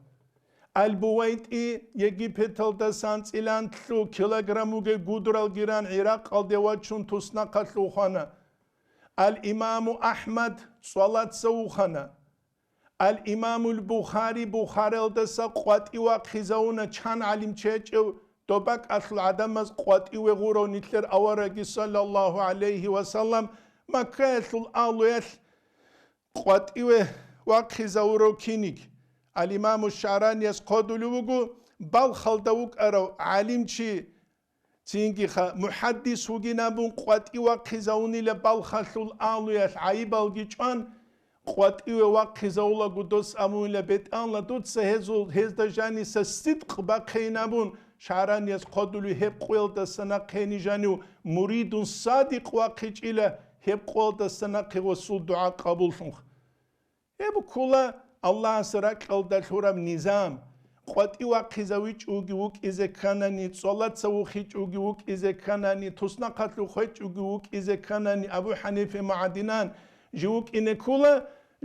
Аль-БувайтӀи Египеталдасан цӀиланлъу килограмм вугев гудралги ран, ГӀиракъалде вачун туснахъалъув хвана. Ал-Имаму АхӀмад цӀалаца вухана. Ал-Имамул Бухари Бухаралдаса къватӀив вахъизавуна, чан гӀалимчи гьечӀев, доб бакӀалъул гӀадамаз къватӀиве гъурав нилъер аварагги, саллаллагьу гӀалайгьи ва саллам, Маккаялъул агьлуялъ къватӀиве вахъизавурав киниг. Ал-Имаму ШагӀранияс хъодулев вуго, балхалда вукӀарав гӀалимчи, цинги ха-, мухӀаддис вугин абун къватӀив вахъизавунила балхалъул агьлуялъ гӀайибалги чӀван, къватӀиве вахъизавулаго дос абунила, бетӀанла дуца гьезул, гьезда жаниса сидкъ бахъейин абун, ШагӀранияс хъодулев гьеб къуялдаса нахъе гьенив жанив муридун садикъ вахъичӀила, гьеб къуялдаса нахъе гъосул дугӀа къабуллъунха. Гьеб ккола Аллагьас ракьалда лъураб низам. КъватӀив вахъизавичӀоги вукӀизе кканани, цӀалаца вухичӀоги вукӀизе кканани, туснахъалъув хвечӀоги вукӀизе кканани, Абу ХӀанифа магӀадинан жив вукӀине ккола,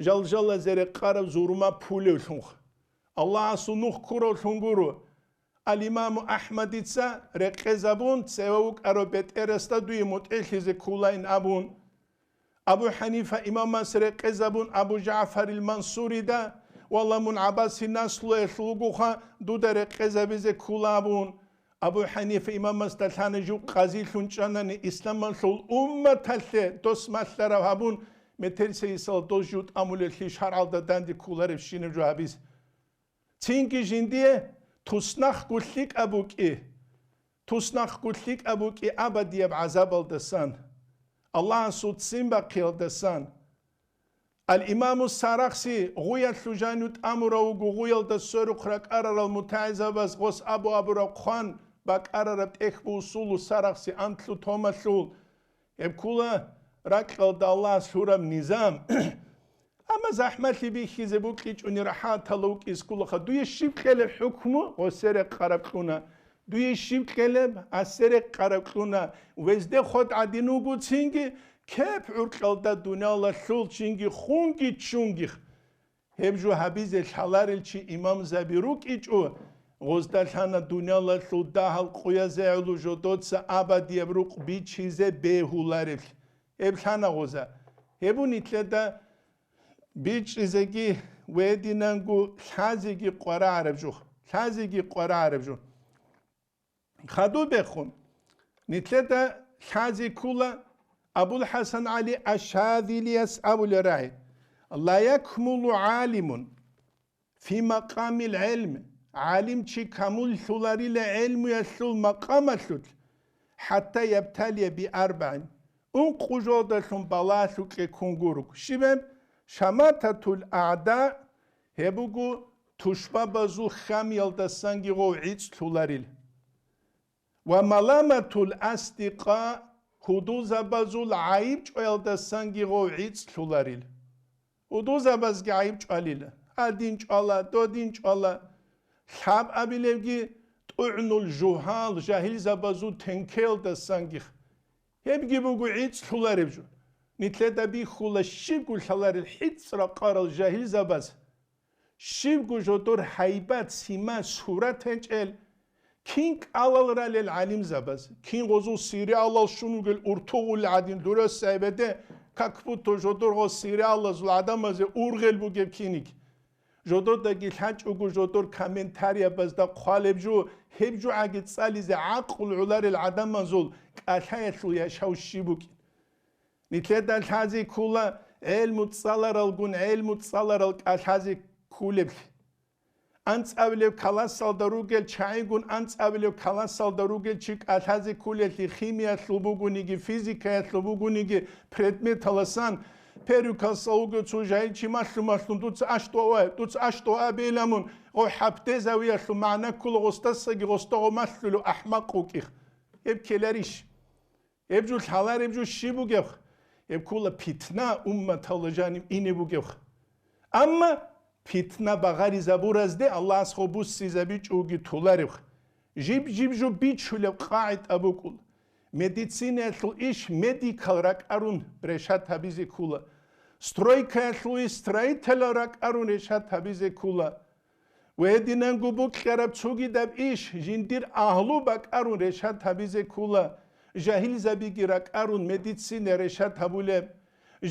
жалжалазе рекъараб зурма пулевлъунха. Аллагьасул нух ккуравлъун гуро. Ал-Имаму АхӀмадица рекъезабун, цеве вукӀарав бетӀерасда дуе мутӀигӀлъизе кколаин абун, Абу ХӀанифа имамас рекъезабун, Абу ЖагӀфарил Мансурида, валла мун ГӀаббасил наслуялъул вугоха, дуда рекъезабизе ккола абун, Абу ХӀанифа имамасда лъана жив къазилъун чӀанани, исламалъул умматалъе дос малъарав гьабун, метер сайисал дос жив тӀамулеллъи шаргӀалда данде кколаребщинаб жо гьабизе. Цинги жиндие туснахъго лъикӀаб букӀи, туснахъго лъикӀаб букӀи абадияб гӀазабалдасан, Аллагьасул ццин бахъиялдасан. Ал-Имаму Сарахси гъуялъул жанив тӀамурав вуго, гъуялда сверухъ ракӀарарал мутагӀилзабаз гъос абу-абураб хъван бакӀарараб тӀехь бусулу Сарахси анлъу томалъул. Гьеб ккола ракьалда Аллагьас лъураб низам. Амма захӀмалъи бихьизе букӀичӀони рахӀаталда вукӀизе кколаха. Дуе щиб кьелеб хӀукму? Гъосе рекъараб кьуна. Дуе щиб кьелеб? Гьасе рекъараб кьуна. Везде ход гӀадин вугоцинги, кеп гӀуркьалда дуниялалъул чинги хунги чунги. Гьеб жо гьабизе лъаларел чи имамзаби рукӀичӀо, гъозда лъана дуниялалъул дагьал къуязе гӀоло жо доца абадияб рукъ бичизе бегьулареб. Гьеб лъана гъоза. Гьеб нилъеда бичӀчӀизеги ва гьединанго лъазеги къварагӀараб жо. Лъазеги къварагӀараб жо. Хадубехун, нилъеда лъазе ккола Абул ХӀасан ГӀали Аш-Шазилияс абулеб рагӀи: «Ла якмулу гӀалимун фи макъамил гӀилм», гӀалимчи камуллъуларила гӀилмуялъул макъамалъулъ, «хӀатта ябталия би арбагӀин», ункъо жолдалъун балагьлъукье ккун гуруг. Щиб гьеб? «Шамататул агӀда», гьеб буго тушбабазул хьамиялдасанги гъов гӀицӀлъуларил. «Ва маламатул асдикъа», гьудулзабазул гӀайиб чӀваялдасанги гъов гӀицӀлъуларил. Гьудулзабазги гӀайиб чӀвалила. Гьадин чӀвала, додин чӀвала. Лъаб абилебги, тӀугӀнул жугьал, жагьилзабазул тенкеялдасанги. Гьебги буго гӀицӀлъулареб жо. Нилъеда бихьула щибго лъаларел гӀицӀ ракъарал жагьилзабаз. Щибго жодор гьайбат, сима, сурат гьечӀел, кин кӀалал ралел гӀалимзабаз, кин гъозул сериалал щун вугел уртугъул гӀадин дурес гӀебеде, как будто жодор гъоз сериалазул гӀадамазе ургъел бугеб киниг. Жодордаги лъачӀого жодор комментариябазда хъвалеб жо, гьеб жо гӀаги цӀализе гӀакълу гӀоларел гӀадамазул кӀалъаялъул яшав щиб букӀин. Нилъеда лъазе ккола гӀелму цӀаларалгун гӀелму цӀаларал кӀалъазе кколеблъи. АнцӀабилеб каласалда ругел чагӀигун анцӀабилеб каласалда ругел чи кӀалъазе кколелъи, химиялъул бугониги, физикаялъул бугониги предметаласан, перукалса вуго цо жагьил чи малъу-малъун, дуца аш дуа, дуца аш дуа бейламун, гъо хӀапдезавиялъул магӀна ккола гъостасаги гъостаго малъулев ахӀмакъ вукӀих. Гьеб ккеларищ? Гьеб жо лъалареб жо щиб бугеб? Гьеб ккола питна умматалда жаниб ине бугеб. Амма питна багъаризабуразде Аллагьас гъо буссизабичӀоги толареб. Жиб-жиб жо бичулеб къагӀида букӀул. Медицинаялъул иш медикал ракӀарун решат гьабизе ккола. Стройкаялъул строителал ракӀарун решат гьабизе ккула. Ва гьединанго букьараб цогидаб иш жиндир агьлу бакӀарун решат гьабизе ккула. Жагьилзабиги ракӀарун медицина решат гьабулеб.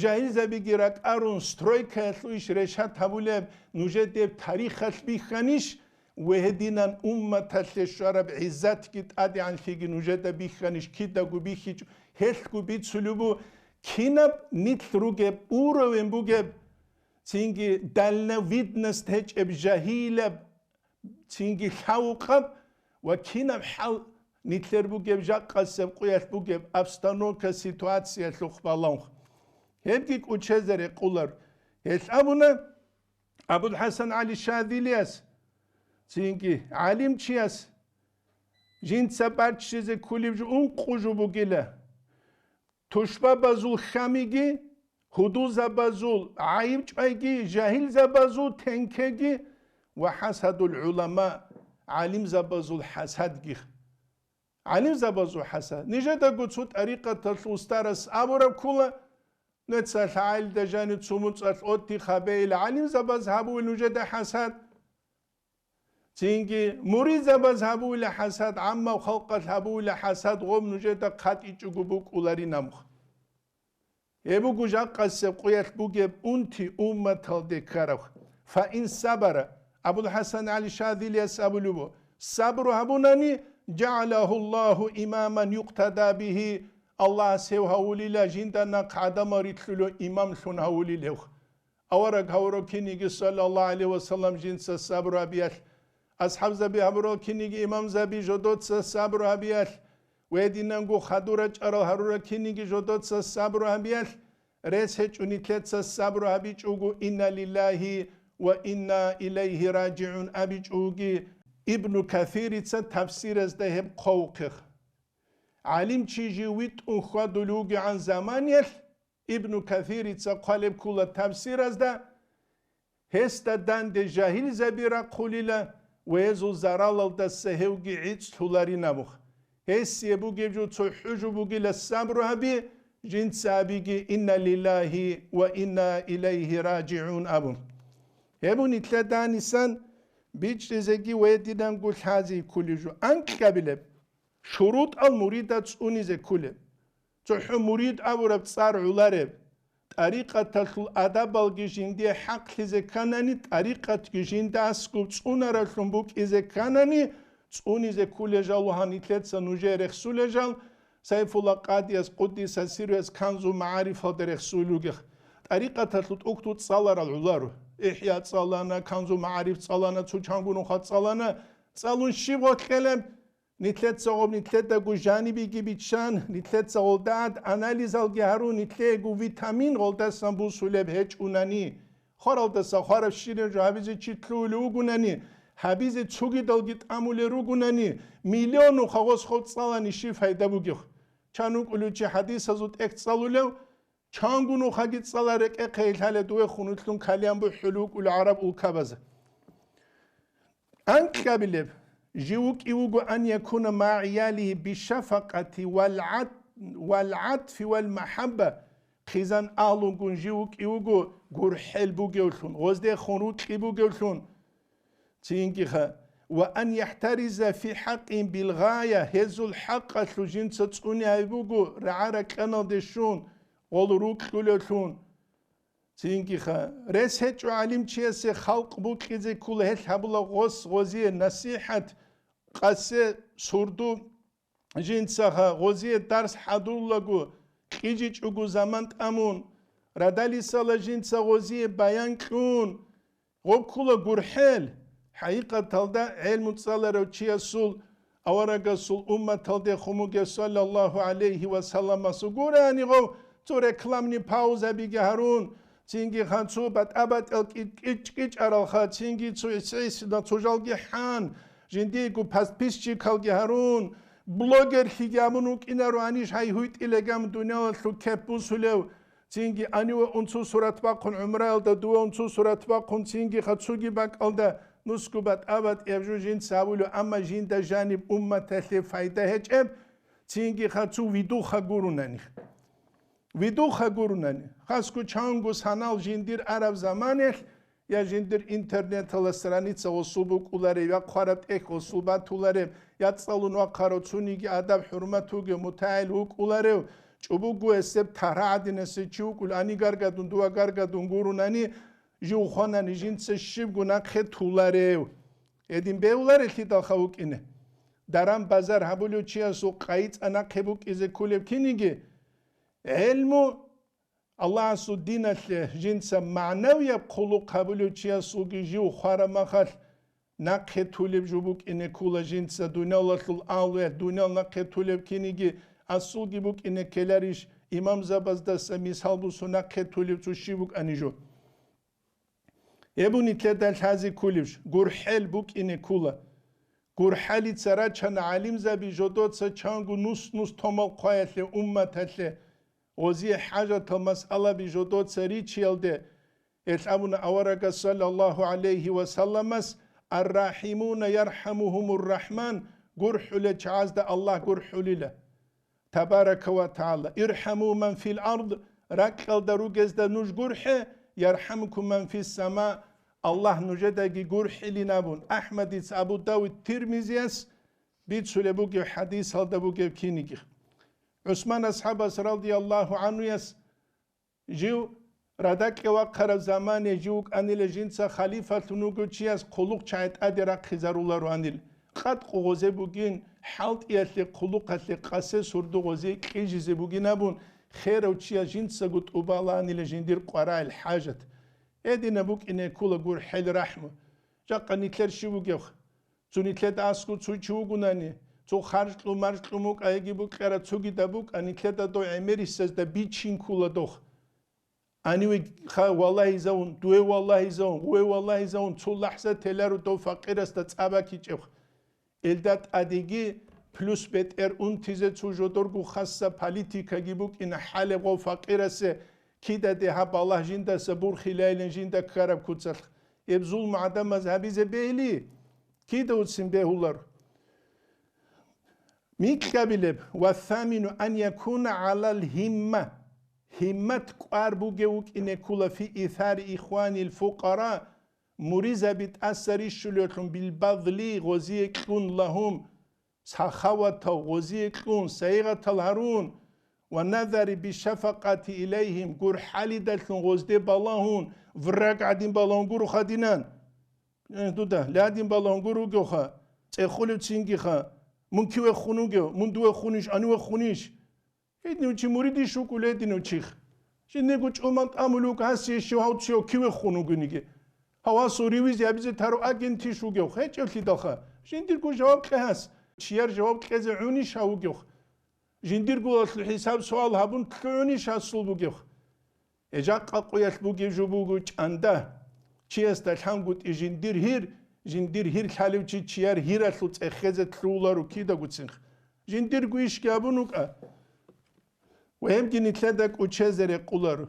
Жагьилзабиги ракӀарун стройкаялъул иш решат гьабулеб. Нужеде тарихалъ бихьанищ? Ва гьединан умматалъе щвараб гӀиззатги тӀадегӀанлъиги нужеда бихьанищ? Кидаго бихьичӀо, гьелъго бицулеб бу-, кинаб нилъ ругеб уровень бугеб, цинги дальновидность гьечӀеб жагьилаб, цинги лъавукъаб ва кинаб хӀал нилъер бугеб жакъасеб къуялъ бугеб обстановка, ситуациялъухъ балагьун. Гьебги кӀучезе рекъолар. Гьелъ абуна, АбулхӀасан ГӀали Шазилияс, цинги гӀалимчияс, жинца баччизе кколеб жо ункъо жо бугила: тушбабазул хьамиги, гьудулзабазул гӀайибчӀвайги, жагьилзабазул тенкеги ва хӀасадул гӀулама, гӀалимзабазул хӀасадги. ГӀалимзабазул хӀасад. Нижедаго цо тӀарикъаталъ устарас абураб ккола, нуца лъагӀалида жанив цо муцӀалъ отти хабейила гӀалимзабаз гьабуил нужеда хӀасад, цинги муридзабаз гьабуила хӀасад, гӀаммав халкъалъ гьабуила хӀасад, гъоб нужеда хъатӀичӀого букӀуларин абун. Гьеб буго жакъасеб къуялъ бугеб унти умматалде ккараб. Фаин сабара, АбулхӀасан ГӀали Шазилияс абулеб буго, сабру гьабунани, жагӀалагьу Аллагьу имаман юктада бигьи, Аллагьас гьев гьавулила жинда нахъ гӀадамал рилълъулев имамлъун гьавулил гьев. Авараг гьавурав киниги, саллаллагьу гӀалайгьи ва саллам, жинца сабру гьабиялъ, асхӀабзаби гьабурал киниги, имамзаби жодоца сабру гьабиялъ, ва гьединанго хадур рачӀарал гьарурал киниги жодоца сабру гьабиялъ, рес гьечӀо нилъеца сабру гьабичӀого, инна лиллагьи ва инна илайгьи ражигӀун абичӀоги. Ибну Касирица тафсиразда гьеб хъвавухъе. ГӀалимчи жив витӀун хьвадулев вугегӀан заманиялъ, Ибну Касирица хъвалеб ккола тафсиразда, гьесда данде жагьилзаби рахъулила ва гьезул заралалдаса гьевги гӀицӀлъуларин абун. Гьесие бугеб жо цохӀо жо бугила сабру гьаби, жинца абиги, инна лиллагьи ва инна илайгьи ражигӀун абун. Гьеб нилъеда данисан бичӀчӀизеги ва гьединанго лъази кколеб жо. Анкьабилеб. ШурутӀал мурида цӀунизе кколеб. ЦохӀо мурид абураб цӀар гӀолареб. ТӀарикъаталъул адабалги жиндие хӀакълъизе кканани, тӀарикъатги жинда аскӀоб цӀунаравлъун букӀизе кканани, цӀунизе кколел жал ва гьанилъеца нужее рехсулел жал, Сайфулла Къадияс, къуддиса сирругьу, Канзу магӀарифалда рехсулел ругел. ТӀарикъаталъул тӀухьдул цӀаларал гӀоларо. ИхӀя цӀалана, Канзу магӀариф цӀалана, цо чанго нуха цӀалана, цӀалун щиб гъоркьелеб? Нилъеца гъоб нилъедаго жанибеги биччан, нилъеца гъолда тӀад анализалги гьарун, нилъеего витамин гъолдасан бусулеб гьечӀунани, хваралдаса хвараб щибаб жо гьабизе чи лъугьулев вугунани, гьабизе цогидалги тӀамулел ругунани, миллион нуха гъос хоб цӀалани щиб пайда бугеб? Чан вукӀулев чи хӀадисазул тӀехь цӀалулев, чанго нухаги цӀала рекӀехъе лъалеб, дуе хунутлъун кальян бухӀулев вукӀулев гӀараб улкабазда. Анкьабилеб жив вукӀи вуго, ан якуна ма гӀиялигьи бишафакъати вал гӀат-, вал гӀатфи вал махӀабба, хъизан агьлунгун жив вукӀи вуго гурхӀел бугевлъун, гъоздехун рукьи бугевлъун. Цинги ха, ва ан яхӀтариза фи хӀакъин билгъая, гьезул хӀакъалъулъ жинца цӀуни гьаб буго рагӀа-ракьаналде щун, гъол рукьулевлъун. Цинги ха, рес гьечӀо гӀалимчиясе халкъ букьизе ккола, гьелъ гьабула гъос гъозие насихӀат, къасе сурду жинцаха, гъозие дарс хӀадурлаго, кьижичӀого заман тӀамун, радалисала жинца гъозие баян кьун, гъоб ккола гурхӀел. ХӀакъикъаталда гӀелму цӀаларав чиясул, аварагасул умматалде хумуге саллаллагьу гӀалайгьи ва салламасул гурани гъов цо рекламный паузабиги гьарун, цинги ха цо батӀа-батӀиял кӀи-, кӀи-, кӀичӀаралха, цинги цо гӀис-гӀисина цо жалги хӀан, жиндиего подписчикалги гьарун, блогерлъиги абун вукӀинаро, гьаниж гьай гьуйтӀилегам дуниялалъул кеп бусулев, цинги гьаниве унцу сурат бахъун гӀумраялда, дуве унцу сурат бахъун, цинги ха цуги бакӀалда, нусго батӀа-батӀияб жо жинца гьавулев, амма жинда жаниб умматалъе пайда гьечӀеб, цинги ха цу видуха гурунани. Видуха гурунани, хасго чанго санал жиндир араб заманелъ, я жиндир интернетала страница гъосул букӀуларев, я хъвараб тӀехь гъосул батуларев, я цӀалун вахъарав цониги адаб-хӀурмат вугев мутагӀил вукӀуларев, чӀобого гьесеб таргӀа гӀадинасе чи вукӀул, ани гаргадун, дова гаргадун гурунани, жив хванани жинца щибго нахъе туларев. Гьедин бегьуларелъидалха вукӀине. Даран-базар гьабулев чиясул къайи-цӀа нахъе букӀизе кколеб киниги, гӀелму Аллагьасул диналъе жинца магӀнавияб хъулухъ гьабулев чиясулги жив хвараб махалъ, нахъе тулеб жо букӀине ккола жинца дуниялалъул агьлуялъ, дуниял нахъе тулеб киниги асулги букӀине ккеларищ, имамзабаздаса мисал бусун нахъе тулеб цо щиб букӀани жо. Гьеб нилъеда лъазе кколебщ, гурхӀел букӀине ккола. ГурхӀалица рачана гӀалимзаби жодоца чанго нус-нус томал хъваялъе, умматалъе, гъозие хӀажатал масъалаби жодоца ричиялде, гьелъ абуна аварагас саллаллагьу гӀалайгьи ва салламас: «Ар-рахӀимуна ярхӀамугьумур-рахӀман», гурхӀулел чагӀазда Аллагь гурхӀулила. Табарака ва тагӀала: «ИрхӀаму ман фил ард», ракьалда ругезда нуж гурхӀе, «ярхӀамукум ман фис сама», Аллагь нужедаги гурхӀилин абун. АхӀмадица, Абу Давуд, Тирмизияс бицулеб бугеб хӀадисалда бугеб кинигих. ГӀусман асхӀабас радияллагьу гӀанхуяс жив радакье вахъараб замане жив вукӀанила жинца халифалъун вугев чияс хъулухъ чагӀи тӀаде рахъизарулароанил. Къад-къугъузе бугин, хӀалтӀиялъе, хъулухъалъе, къасе сурдугъузе кьижизе бугин абун, херав чияс жинцаго тӀубалаанила жиндир къварагӀел хӀажат. Гьединаб букӀине ккола гурхӀел рахӀму. Жакъа нилъер щив вугевха? Цо нилъеда аскӀов цо чи вугунани, цо харжлъу-маржлъу мукӀа, гьеги букьара цогидаб букӀа, нилъеда дов гӀемерисезда бичин ккола дох. Гьаниве ха валагьизавун, дуе валагьизавун, гъуе валагьизавун, цо лахӀза теларо дов факъирасда цӀа бакичӀебха. Элда тӀадеги плюс бетӀер унтизе цо жодорго хасса политикаги букӀина хӀалеб гъов факъирасе, кидаде гьаб балагь жиндаса бурхилайилан жинда ккараб куцалъ. Гьеб зулму гӀадамаз гьабизе бегьли? Кида уцин бегьулар? Микьабилеб: «Ва самину ан якуна гӀалал гьимма». Гьиммат кӀвар бугев вукӀине ккола фи исари ихванил фукъара, муризаби тӀаса рищулевлъун, билбадли гъозие кьун лагьум, сахаватав гъозие кьун, сайигъатал гьарун, ва назари бишафакъати илайгьим, гурхӀалидалъун гъозде балагьун, враг гӀадин балагьун гуроха динан. Э, дуда, ладин балагьун гур вугевха, цӀехолев цингиха, мун кивехун вугев, мун дувехунищ, анивехунищ? Гьединав чи муридищ вукӀулей гьединав чих? Жиндирго чӀуман тӀамулев вуго гьасие щив гьав чи кивехун вугониги. Гьав гьасул ревизия гьабизе тарав агентищ вугев? ГьечӀевлъидалха. Жиндирго жаваб кье гьас. Чияр жаваб кьезе гӀунищ гьав вугев? Жиндирго хӀисаб-суал гьабун лъугӀунищ гьасул бугев? Гьеб жакъа къоялъ бугеб жо буго чӀанда. Чиясда лъангутӀи жиндир гьир, жиндир гьир лъалев чи чияр гьиралъул цӀехезе лъугьуларо кидагоцинха. Жиндирго ишги гьабун вукӀа. Ва гьебги нилъеда кӀучезе рекъоларо.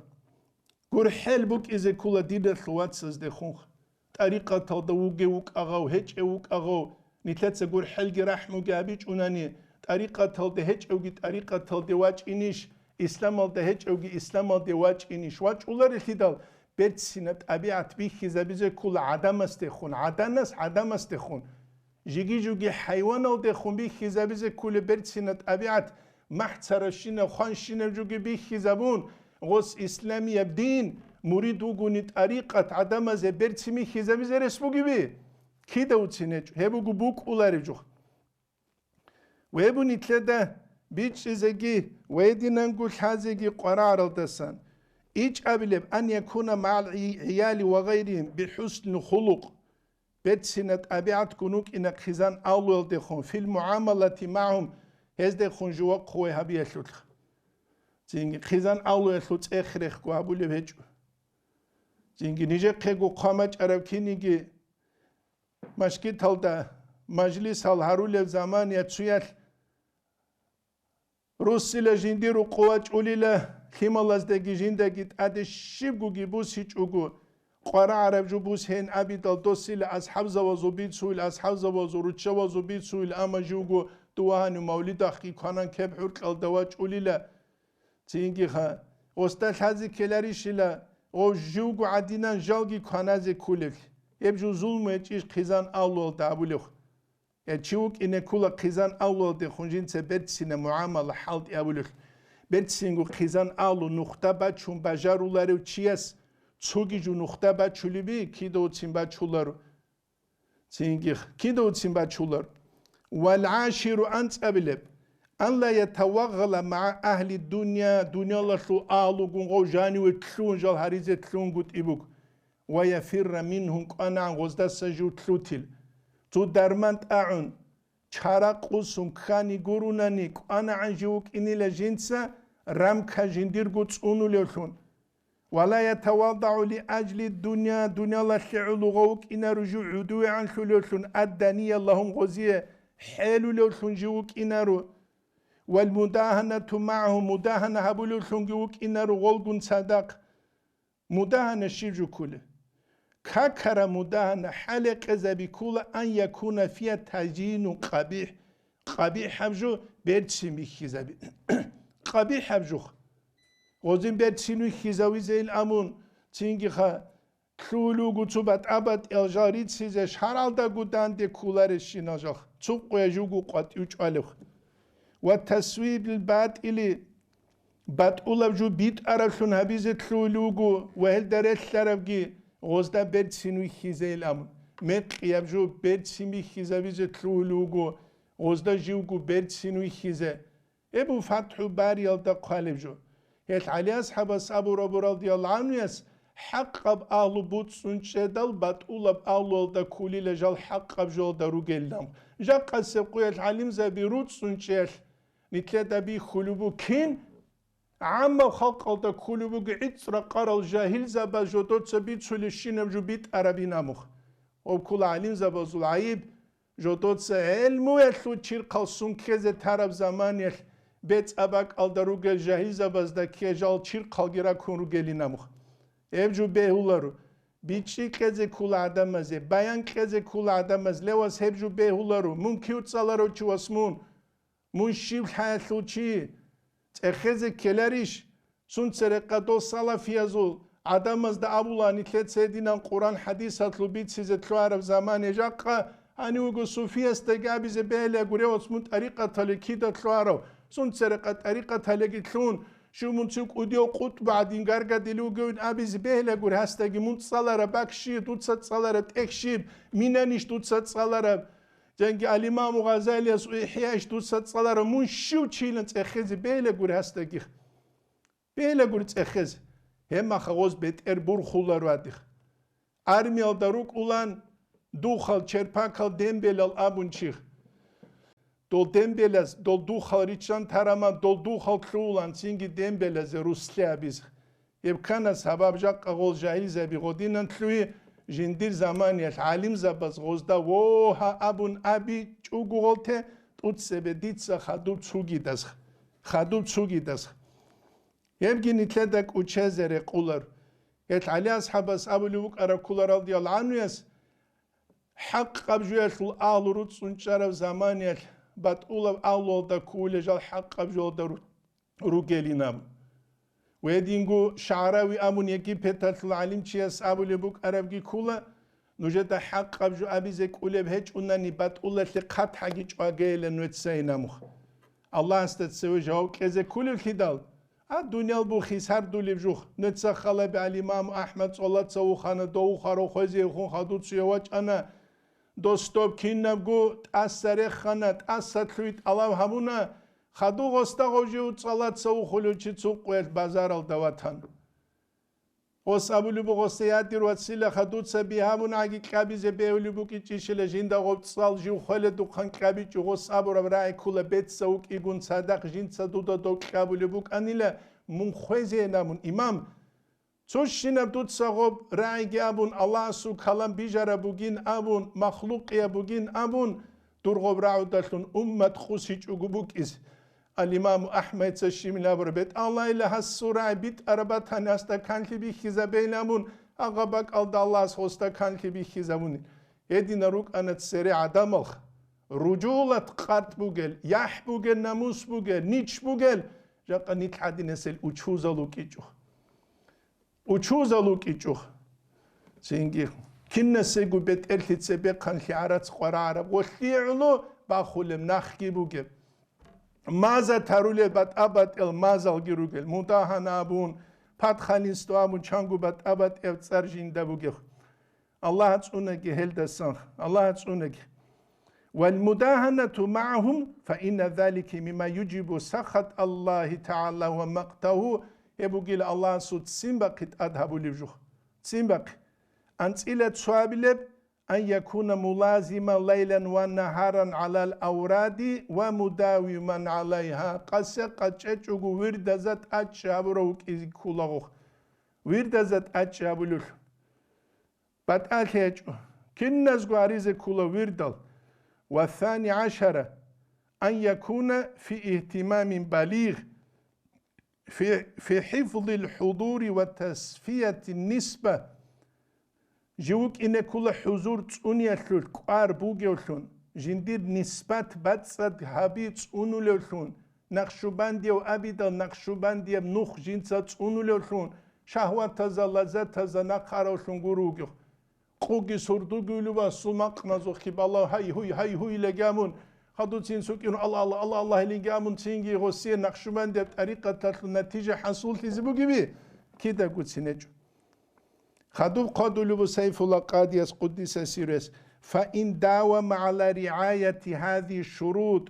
ГурхӀел букӀизе ккола диналъул вацаздехунха. ТӀарикъаталда вугев вукӀа гъав, гьечӀев вукӀа гъав, нилъеца гурхӀелги рахӀмуги гьабичӀунани, тӀарикъаталда гьечӀевги тӀарикъаталде вачӀинищ, исламалда гьечӀевги исламалде вачӀинищ? ВачӀуларелъидал, берцинаб тӀабигӀат бихьизабизе ккола гӀадамасдехун, гӀаданас гӀадамасдехун. Жиги-жуги хӀайваналдехун бихьизабизе кколеб берцина тӀабигӀат, махӀцаращинаб, хванщинаб жуги бихьизабун, гъос исламияб дин, мурид вугони тӀарикъат гӀадамазе берцин бихьизабизе рес бугеби? Кида уцин гьечӀо, гьеб буго букӀулареб жо. Гьеб буго нилъеда бичӀчӀизеги ва гьединанго лъазеги къварагӀаралдасан. ИчӀабилеб: ан якуна магӀал гӀи-, гӀияли ва гъайрихим бихӀуснил хулукъ. Берцина тӀабигӀатгун вукӀина хъизан авлуялдехун, фил мугӀамалати магӀум, гьездехун жувахъ хъувай гьабиялъулъ. Цинги хъизан авлуялъул цӀех-рехго гьабулеб гьечӀо. Цинги нижехъего хъвамачӀараб киниги машгиталда мажлисал гьарулеб заман я цуялъ Руссила жиндир рукъу вачӀулила, лъималаздаги жиндаги тӀаде щибгоги бусичӀого, къварагӀараб жо бусен абидал досила асхӀабзавазул бицуил, асхӀабзавазул руччавазул бицуил, амма живго дувагьанив мавлидахъги кванан кеб гӀуркьалда вачӀулила. Цинги ха, Гъосда лъазе ккеларищила, гъов живго гӀадинан жалги кваназе кколеблъи. Гьеб жо зулму гьечӀищ хъизан агьлуялда абулев. Я чи вукӀине ккула хъизан агьлуялдехун жинца берцина мугӀамала хӀалтӀи абулев. Берцинго хъизан агьлу нухда бачун бажаруларев чияс цоги жо нухда бачулеби, кидавцин бачуларо. Цинги кидавцин бачулар. Вал гӀаширу анцӀабилеб. Ан ла ятавагъала магӀа агьли дунъя, дунялалъул агьлугун гъов жаниве лъугьун жал гьаризе лъугьунгутӀи буго. Ва яфирра мингьум, кӀванагӀан гъоздаса жив лъутил. Цо дарман тӀагӀун, чара къусун ккани гурунани, кӀванагӀан жив вукӀинила жинца рамка жиндирго цӀунулевлъун. Ва ла ятавадагӀу ли ажли дунъя, дунялалъе гӀоло гъов вукӀинаро жив гӀодовегӀанлъулевлъун, аддания лагьум, гъозие хӀелулевлъун жив вукӀинаро. Вал мудагьанату магӀагьум, мудагьана гьабулевлъунги вукӀинаро гъолгун цадахъ. Мудагьана щиб жо ккула? Какара мудагьана хӀалекъезаби ккула, ан якуна фия тазйинун къабихӀ, къабихӀаб жо берцин бихьизаби. КъабихӀаб жух. Гъозин берцин вихьизавизейин амун, цинги ха, лъугьулев вуго цо батӀа-батӀиял жал рицизе, шаргӀалдаго данде кколарещинал жал, цо къоя жуго къватӀив чӀвалев. Ва тасвибил батӀили, батӀулаб жо битӀараблъун гьабизе лъугьулев вуго ва гьелда релълъарабги гъозда берцин вихьизейин амун, мекъияб жо берцин бихьизабизе лъугьулев вуго гъозда живго берцин вихьизе. Гьеб буго ФатхӀул Бариялда хъвалеб жо. Гьелъ ГӀали асхӀабас абураб буго, радияллагьу гӀанхуяс, хӀакъаб агьлу буцӀцӀун чӀедал, батӀулаб агьлуялда кколила жал хӀакъаб жоялда ругелилан. Жакъасеб къоялъ гӀалимзаби руцӀцӀун чӀеялъ, нилъеда бихьулеб буго кин? ГӀаммаб халкъалда кколеб буго гӀицӀ-ракъарал жагьилзабаз жодоца бицулебщинаб жо битӀарабин амухъ. Гьеб ккола гӀалимзабазул гӀайиб, жодоца гӀелмуялъул чирхъал сункезе тараб заманиялъ бецӀаб бакӀалда ругел жагьилзабазда ккей жал чирхъалги ракун ругелин амухъ. Гьеб жо бегьуларо, бичӀчӀи кьезе ккола гӀадамазе, баян кьезе ккола гӀадамаз, левас гьеб жо бегьуларо, мун кив цӀаларав чи вас мун? Мун щив лъаялъул чи? ЦӀехезе ккеларищ? Сунцерекъа дол салафиязул гӀадамазда абула, нилъеца гьединан Къуран-хӀадисалъул бицизе лъугьараб заман жакъа, гьанив вуго суфиясдаги абизе бегьила гуревац мун тӀарикъатале кида лъугьарав, сунцерекъа тӀарикъаталеги лъун, щив мун цив кӀудияв къутӀбу гӀадин гаргадил вугевин абизе бегьила гур гьасдаги мун цӀалараб бакӀ щи, дуца цӀалараб тӀехь щиб, минанищ дуца цӀалараб? Жанги ал-Имаму Гъазалияс ИхӀяйищ дуца цӀаларав мун щив чилан цӀехезе бегьила гури гьасдагих? Бегьила гури цӀехезе. Гьебмаха гъоз бетӀер бурхуларо гьадих. Армиялда рукӀулан духал черпакал дембелал абун чих. Дол дембелаз, дол духал риччан тараман, дол духал лъугьулан цинги дембелазе руслъи абизе. Гьеб ккана сабаб жакъа гъол жагьилзаби гъодинан лъугьи, жиндир заманиялъ гӀалимзабаз гъозда вогьа абун абичӀого гъолте, тӀуцебе дица хадуб цугидасх, хадуб цугидасх. Гьебги нилъеда кӀучезе рекъулар. Гьелъ ГӀали асхӀабас абулев вукӀараб ккола радияллагьу гӀанхуяс, хӀакъаб жоялъул агьлу руцӀцӀун чӀараб заманиялъ, батӀулаб агьлуялда кколел жал хӀакъаб жоялда ру-, ругелинаб. Гьединго ШагӀрави абун Египеталъул гӀалимчияс абулеб букӀарабги ккола, нужеда хӀакъаб жо абизе кӀолеб гьечӀунани, батӀулалъе хъатгӀаги чӀвагейилан нуецайин амухъ. Аллагьасда цеве жаваб кьезе кколевлъидал, а дуниял бухис гьардулеб жух, нуеца халаби ал-Имаму АхӀмад цӀолаца вухана, дов вухарав хвезехун хадуцуе вачӀана, дос доб кинабго тӀаса рехана, тӀаса лъугьи тӀалаб гьабуна, хадув гъосда гъов жив цӀалаца вухулев чи цо къоялъ базаралда ватан. Гъос абулеб буго, гъосда, я дир вацила, хадуца би гьабун гӀаги кьабизе бегьулеб букӀичӀищила, жинда гъоб цӀал жив хвеледухъан кьабичӀо, гъос абураб рагӀи ккола, бецав вукӀигун цадахъ жинца дуда дов кьабулеб букӀанила, мун хвезейин абун, имам. Цо щинаб дуца гъоб рагӀиги абун, Аллагьасул калам бижараб бугин абун, махлукъияб бугин абун, дур гъоб рагӀудалъун уммат къусичӀого букӀизе. Ал-Имаму АхӀмадица щибин абураб, бетӀалайила гьасул рагӀи битӀараб батани, гьасда канлъи бихьизабейилан абун, агъа бакӀалда Аллагьас гъосда канлъи бихьизабунин. Гьединал рукӀана цере гӀадамалха. Ружулат къарт бугел, яхӀ бугел, намус бугел, нич бугел, Жакъа нилъ гӀадинасел учузал вукӀичӀо. Учузал вукӀичӀо. Цинги кинасего бетӀерлъи цебехъанлъи гӀарац къварагӀараб, гъолъие гӀоло бахулеб нахги бугеб. Маза тарулел батӀа-батӀел мазалги ругел, мудагьана абун, падхалинство абун, чанго батӀа-батӀияб цӀар жинда бугеб. Аллагь цӀунаги гьелдасан, Аллагь цӀунаги. Вал мудагьанату магӀагьум, фа инна залика мимма южибу сахат Аллагьи тагӀала ва макътагьу, гьеб бугила Аллагьасул ццин бахъи тӀад гьабулеб жо. Ццин бахъи. АнцӀила цоабилеб, ан якуна мулазиман лайлан ва нагьаран гӀалал авради ва мудавиман гӀалайгьа, къасе къачӀечӀого вирдазда тӀачӀи гьабурав вукӀизе кколаго. Вирдазда тӀачӀи гьабулелъул. БатӀалъи гьечӀо. Киназго гьаризе ккола вирдал. Ва сани гӀашара, ан якуна фи ихтимамин балигъ, фи, фи хӀифзил хӀузури ва тасфиятин нисба. Жив вукӀине ккола хӀузур цӀуниялъулъ кӀвар бугевлъун, жиндир нисбат бацӀцӀад гьаби цӀунулевлъун, накъшубандияв абидал накъшубандияб нух жинца цӀунулевлъун, шагьватазда, лаззатазда нахъаравлъун гуро вугев. Къуги сурдуги улев ва сумакъназухъги балав гьай-гьуй, гьай-гьуй легамун, хадуцин сукӀин Алла, Алла, Алла, Алла гьелингамун цинги гъосие накъшубандияб тӀарикъаталъул натижа хӀасуллъизе бугеби? Кидаго цин гьечӀо. Хадуб хъвадулев вуго Сайфулла Къадияс, къуддиса сирругьу: «Фа ин давама гӀала ригӀаяти гьази шурут»,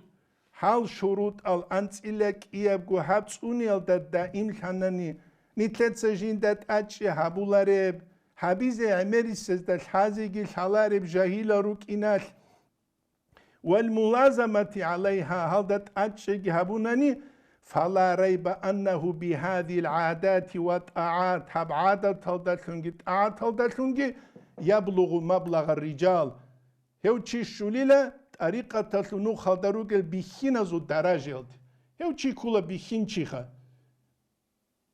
гьал шурутал анцӀила кӀиябго гьаб цӀуниялда даимлъанани, нилъеца жинда тӀачӀи гьабулареб, гьабизе гӀемерисезда лъазеги лъалареб жагьилал рукӀиналъ, вал мулазамати гӀалайгьа, гьалда тӀачӀиги гьабунани, фала райба аннагьу бигьадил гӀадати ва тӀагӀат, гьаб гӀадаталдалъунги тӀагӀаталдалъунги яблугъу маблагъар рижал, гьев чи щулила тӀарикъаталъул нухалда ругел бихьиназул даражаялде. Гьев чи ккола бихьинчиха.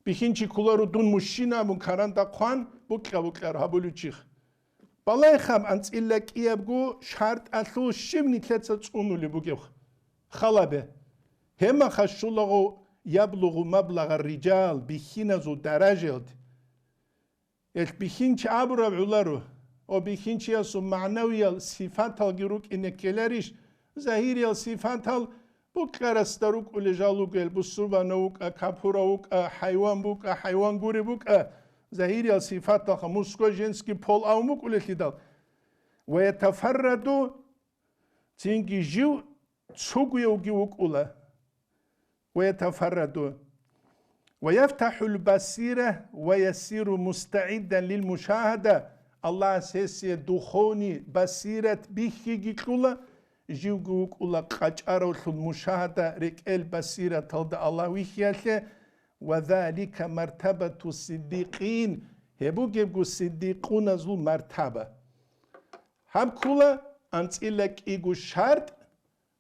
Бихьинчи кколаро дун мужчина абун каранда хъван, букьа-букьар гьабулев чиха. Балайхаб анцӀила кӀиябго шартӀалъул щиб нилъеца цӀунулеб бугеб халабе. Гьебмаха щулаго яблугъу маблагъар рижал, бихьиназул даражаялде. Гьелъ бихьинчи абураб гӀоларо, ва бихьинчиясул магӀнавиял сифаталги рукӀине ккеларищ? Загьириял сифатал букьарасда рукӀулел жал ругел, бусурбанав вукӀа, капурав вукӀа, хӀайван букӀа, хӀайван гуреб букӀа, загьириял сифаталха мужской, женский пол абун букӀулелъидал. Ва ятафарраду, цинги жив цугуявги вукӀула. Ва ятафарраду. Ва яфтахӀул басира ва ясиру мустагӀиддан лил мушагьада. Аллагьас гьесие духовный басират бихьиги кьула, живго вукӀула къачӀаравлъун мушагьада рекӀел басираталда Аллагь вихьиялъе, ва залика мартабату сиддикъин, гьеб бугебго сиддикъуназул мартаба. Гьаб ккула анцӀила кӀиго шартӀ,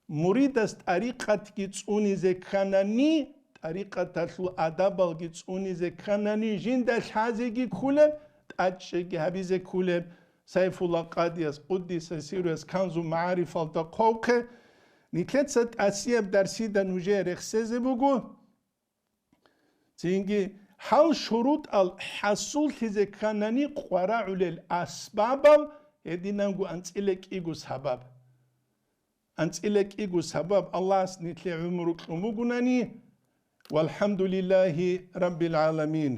муридас тӀарикъатги цӀунизе кканани, тӀарикъаталъул адабалги цӀунизе кканани, жинда лъазеги кколеб, тӀачӀчӀиги гьабизе кколеб, Сайфулла Къадияс, къуддиса сирругьу, Канзу МагӀарифалда хъвавухъе, нилъеца тӀасияб дарсида нужее рехсезе буго. Цинги гьал шурутӀал хӀасуллъизе кканани къварагӀулел асбабал, гьединанго анцӀила кӀиго сабаб. АнцӀила кӀиго сабаб Аллагьас нилъее гӀумру кьун бугунани, валхӀамдулиллагьи раббил гӀаламин.